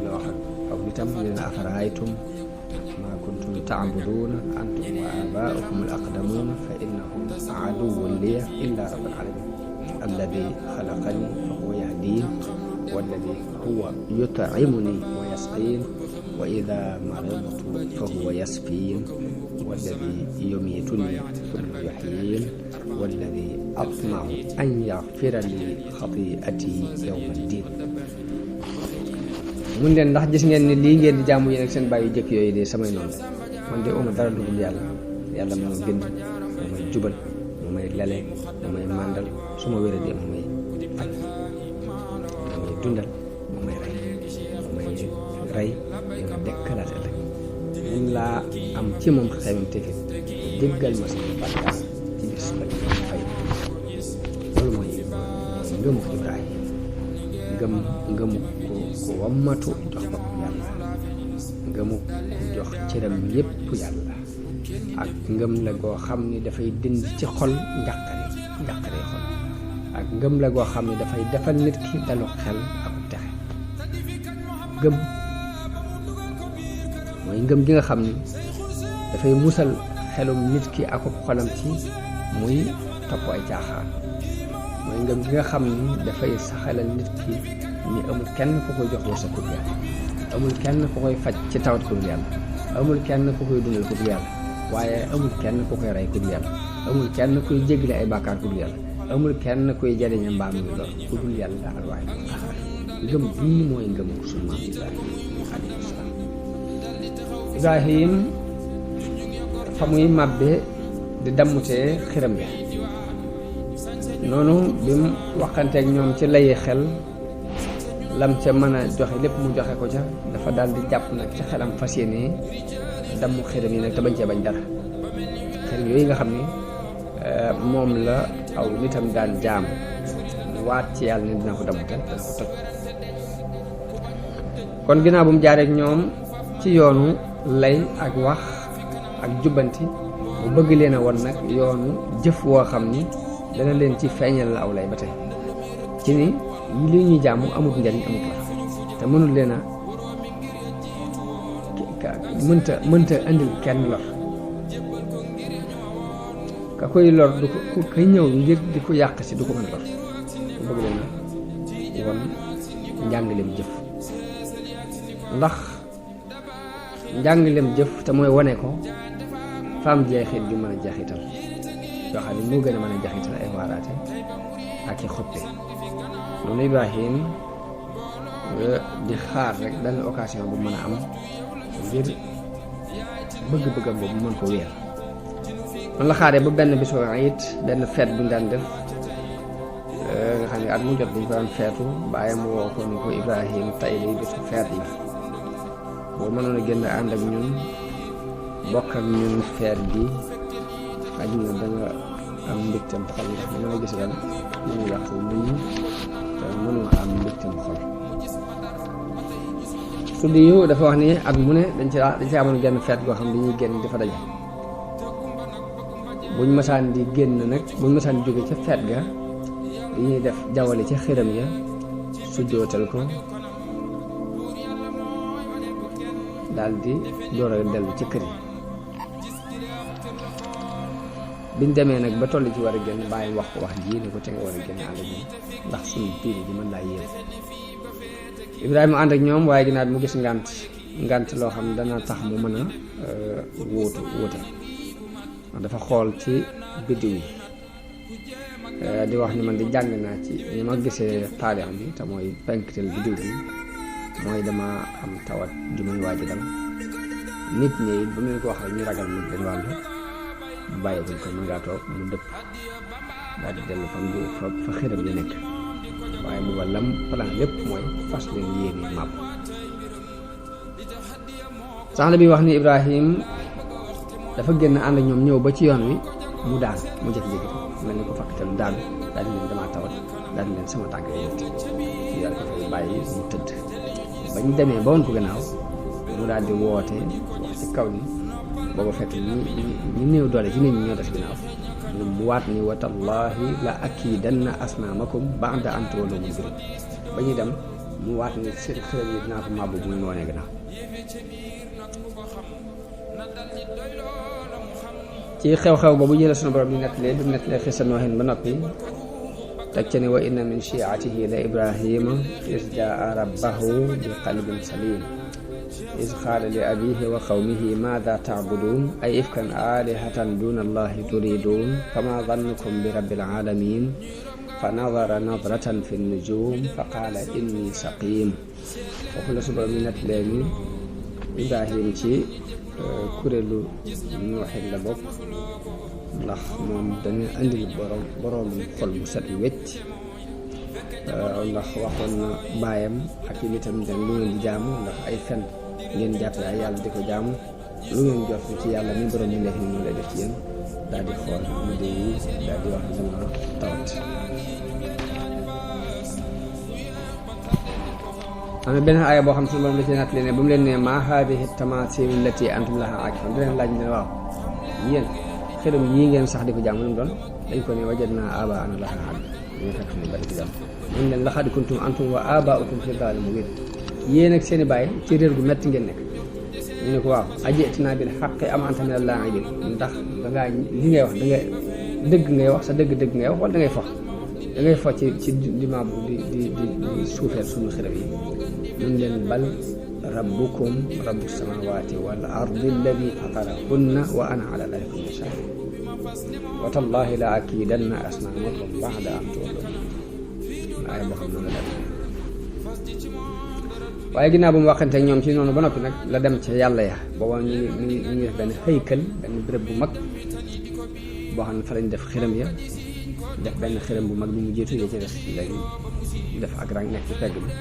la wax ak nitam leen afaraaytum ma kuntum taabuduuna antum wa abaaukum al aqdamuuna fa innahum aduwwun liya illa rabbal alamin alladi xalaqani fa huwa yahdiin walladi huwa yut'imuni wa yasqiin wa ida maridtu fa huwa yasfiin walladi yumiituni thumma yuhyiin walladi atma'u an yaghfira li xati'ati yawma ddin mun leen ndax gis ngeen ni lii ngeen di jaamu yéen ak seen bàyyi jëkk yooyu de samay noonu man de uma dara dugul yàlla moo bind moo may jubal moo may lele moo may màndal su ma wéradee moo may faj moo may dundal moo may rey moo may dekkalaat ëllëg mun laa am ci moom xeymam tefi jéggal ma sama bàkkaar ci bis ba di fay loolu mooy ngëmu Ibrahima ngëmu ko wammatu jox bopp yàlla ngëmu ko jox cëram yépp yàlla ak ngëm la goo xam ni dafay dindi ci xol njàqare xol ak ngëm la goo xam ni dafay defal nit ki dalu xel ak texe ngëm mooy ngëm gi nga xam ni dafay musal xelum nit ki ak xolam ci muy topp ay caaxaan mooy ngëm gi nga xam ni dafay saxalal nit ki ni amul kenn ku koy jox wërsëg ku dul yàlla amul kenn ku koy faj ci tawat ku dul yàlla amul kenn ku koy dundal ku dul yàlla waaye amul kenn ku koy rey ku dul yàlla amul kenn kuy jéggale ay bàkkaar ku dul yàlla amul kenn kuy jariñe mbaam mi lor ku dul yàlla alwaay ngëm bii mooy ngëm ko sunu maam Ibrahima alayhi salaam Ibrahim fa muy màbbe di dammutee xiram bi noonu bi mu waxanteeg ñoom ci layi xel lam ca mën a joxe lépp mu joxe ko ca dafa daal di jàpp nag ca xelam fas yéene damm xiram yi nag te bañ cee bañ dara xiram yooyu nga xam ni moom la aw nitam daan jaam waat ci yàlla ne dina ko damm te dina ko toj kon ginnaaw bu mu jaareek ñoom ci yoonu lay ak wax ak jubbanti bu bëgg leen a won nag yoonu jëf woo xam ni dana leen ci feeñal la aw lay ba tey ci ni li ñuy jaamu amut njariñ amut la te mënul leen a mënta indil kenn lor ka koy lor du ko kay ñëw ngir di ko yàq si du ko mën lor bu bëgg leen a won njàngaleem jëf ndax njàngaleem jëf te mooy wane ko faam jeexit ju mën a jeexital yoo xam ne moo gën a mën a jeexital ay waaraate ak i xuppe noonu Ibrahim di xaar rek benn occasion bu mën a am ngir bëgg-bëggam boobu mën ko wéer. man la xaaree ba benn bisu it benn feet bu ñu daan def nga xam ne at mu jot dañ ko daan feetu bàyyi mu woo ko ni ko Ibrahim tey lay bisu feet la boo mënoon a génn ànd ak ñun bokk ak ñun feet bi xaj na danga am mbégteem xol ndax dama la gis ren ñu ngi wax muñ te mënoo am mbégteem xol. su di yow dafa wax ni at mu ne dañ ci amoon genn feet goo xam dañuy génn dafa daje buñ masaan di génn nag buñ masaan di jóge ca feet ga dañuy def jawale ca xiram ya su jootal ko daal di door a dellu ci kër yi. biñ demee nag ba toll ci war a génn bàyyi wax ko wax ji ne ko te nga war a génn ànd ak ñoom ndax suñu diine ji mën laa yéem. Ibrahima ànd ak ñoom waaye ginnaaw bi mu gis ngant loo xam ne dana tax mu mën a wuute ndax dafa xool ci biddiw yi di wax ni man di jàng naa ci ni ma gisee taarix bi te mooy penkteel biddiw bi mooy dama am tawat ju may waaj dal nit ñi it ba mu leen ko wax rek ñu ragal mu leen wàllu bàyyi buñ ko mën ngaa toog mu dëpp daal di dellu fa xiram ya nekk waaye booba lam plan lépp mooy fas leen yéene màpp. sax la bi wax ni Ibrahim dafa génn ànd ak ñoom ñëw ba ci yoon wi mu daan mu jékki-jékki mel ni ko fakkatalu daan daal di leen damaa tawat daal di leen sama tànk yi métti ñu daal ko fay bàyyi mu tëdd ba ñu demee ba woon ko gannaaw mu daal di woote wax ci kaw ni booba fekk ñi néew doole ci nit ñi ñoo des ginnaaw mu waat ni wa tallaahi la akiidanna asnaamakum ba'da an tuwallu mudbirin ba ñuy dem mu waat ni seen xërëm yi dinaa ko màbbu bu ñu woonee gannaaw. ci xew-xew boobu jëlee sunu borom di nettalee bi mu nettalee xisa Noohin ba noppi teg ca ne wa inna min shi'atihi la Ibrahima iz jaa rabbahu bi qalbin salim iz qaala li abiihi wa qawmihi maada ta'buduun ay ifkan aalihatan duuna allahi turiiduun famaa zannukum bi rabbil aalamiin fa nadara nadratan fi nujuum fa qaala inni saqiim. foofu la sunu borom di nettalee ni Ibrahim ci kuréelu Noohin la bokk ndax moom dañuy andil borom xol bu set wecc ndax waxoon na baayam ak i nitam dañ lu ngeen di jaamu ndax ay fen ngeen jàppe ay yàlla di ko jaamu lu ngeen jot ci yàlla mi borom mi nekk ni noonu lay def ci yéen daal di xool mu dee yi daal di wax dama tawat. am na benn aaya boo xam suñu borom da ci natt leen ne ba mu leen ne maa haadihi tamaasiilu llati antum lahaa aakifuun da leen laaj ne waaw yéen xërëm yii ngeen sax di ko jàmm lu mu doon dañ ko ne wajadnaa aabaa'anaa lahaa aabidiin dañu fekk suñu bari ci jàmm mun leen laqad kuntum antum wa aabaa'ukum fii dalaalin mubiin yéen ak seen i baay ci réer gu metti ngeen nekk. ñu ne ko waaw aji'tanaa bil haqqi am anta mina l-laa'ibiin ndax dangaa li ngay wax danga dëgg ngay wax sa dëgg ngay wax wala dangay fox ci dimaa bu di suufeel suñu xërëm yi. mun leen bal rabbukum rabbu samaawaati wal ardi alladi fatarahunna wa ana ala daalika mina shaahid wa tallaahi la akiidanna asnaamakum ba'da an tuwallu aaya boo xam ne la def waaye ginnaaw bu mu waxante ak ñoom ci noonu ba noppi nag la dem ca yàlla ya booba ñu ngi def benn xëykal benn béréb bu mag boo xam ne fa lañ def xiram ya def benn xiram bu mag bi mu jiitu ya ci des léegi def ak rang nekk ci pegg bi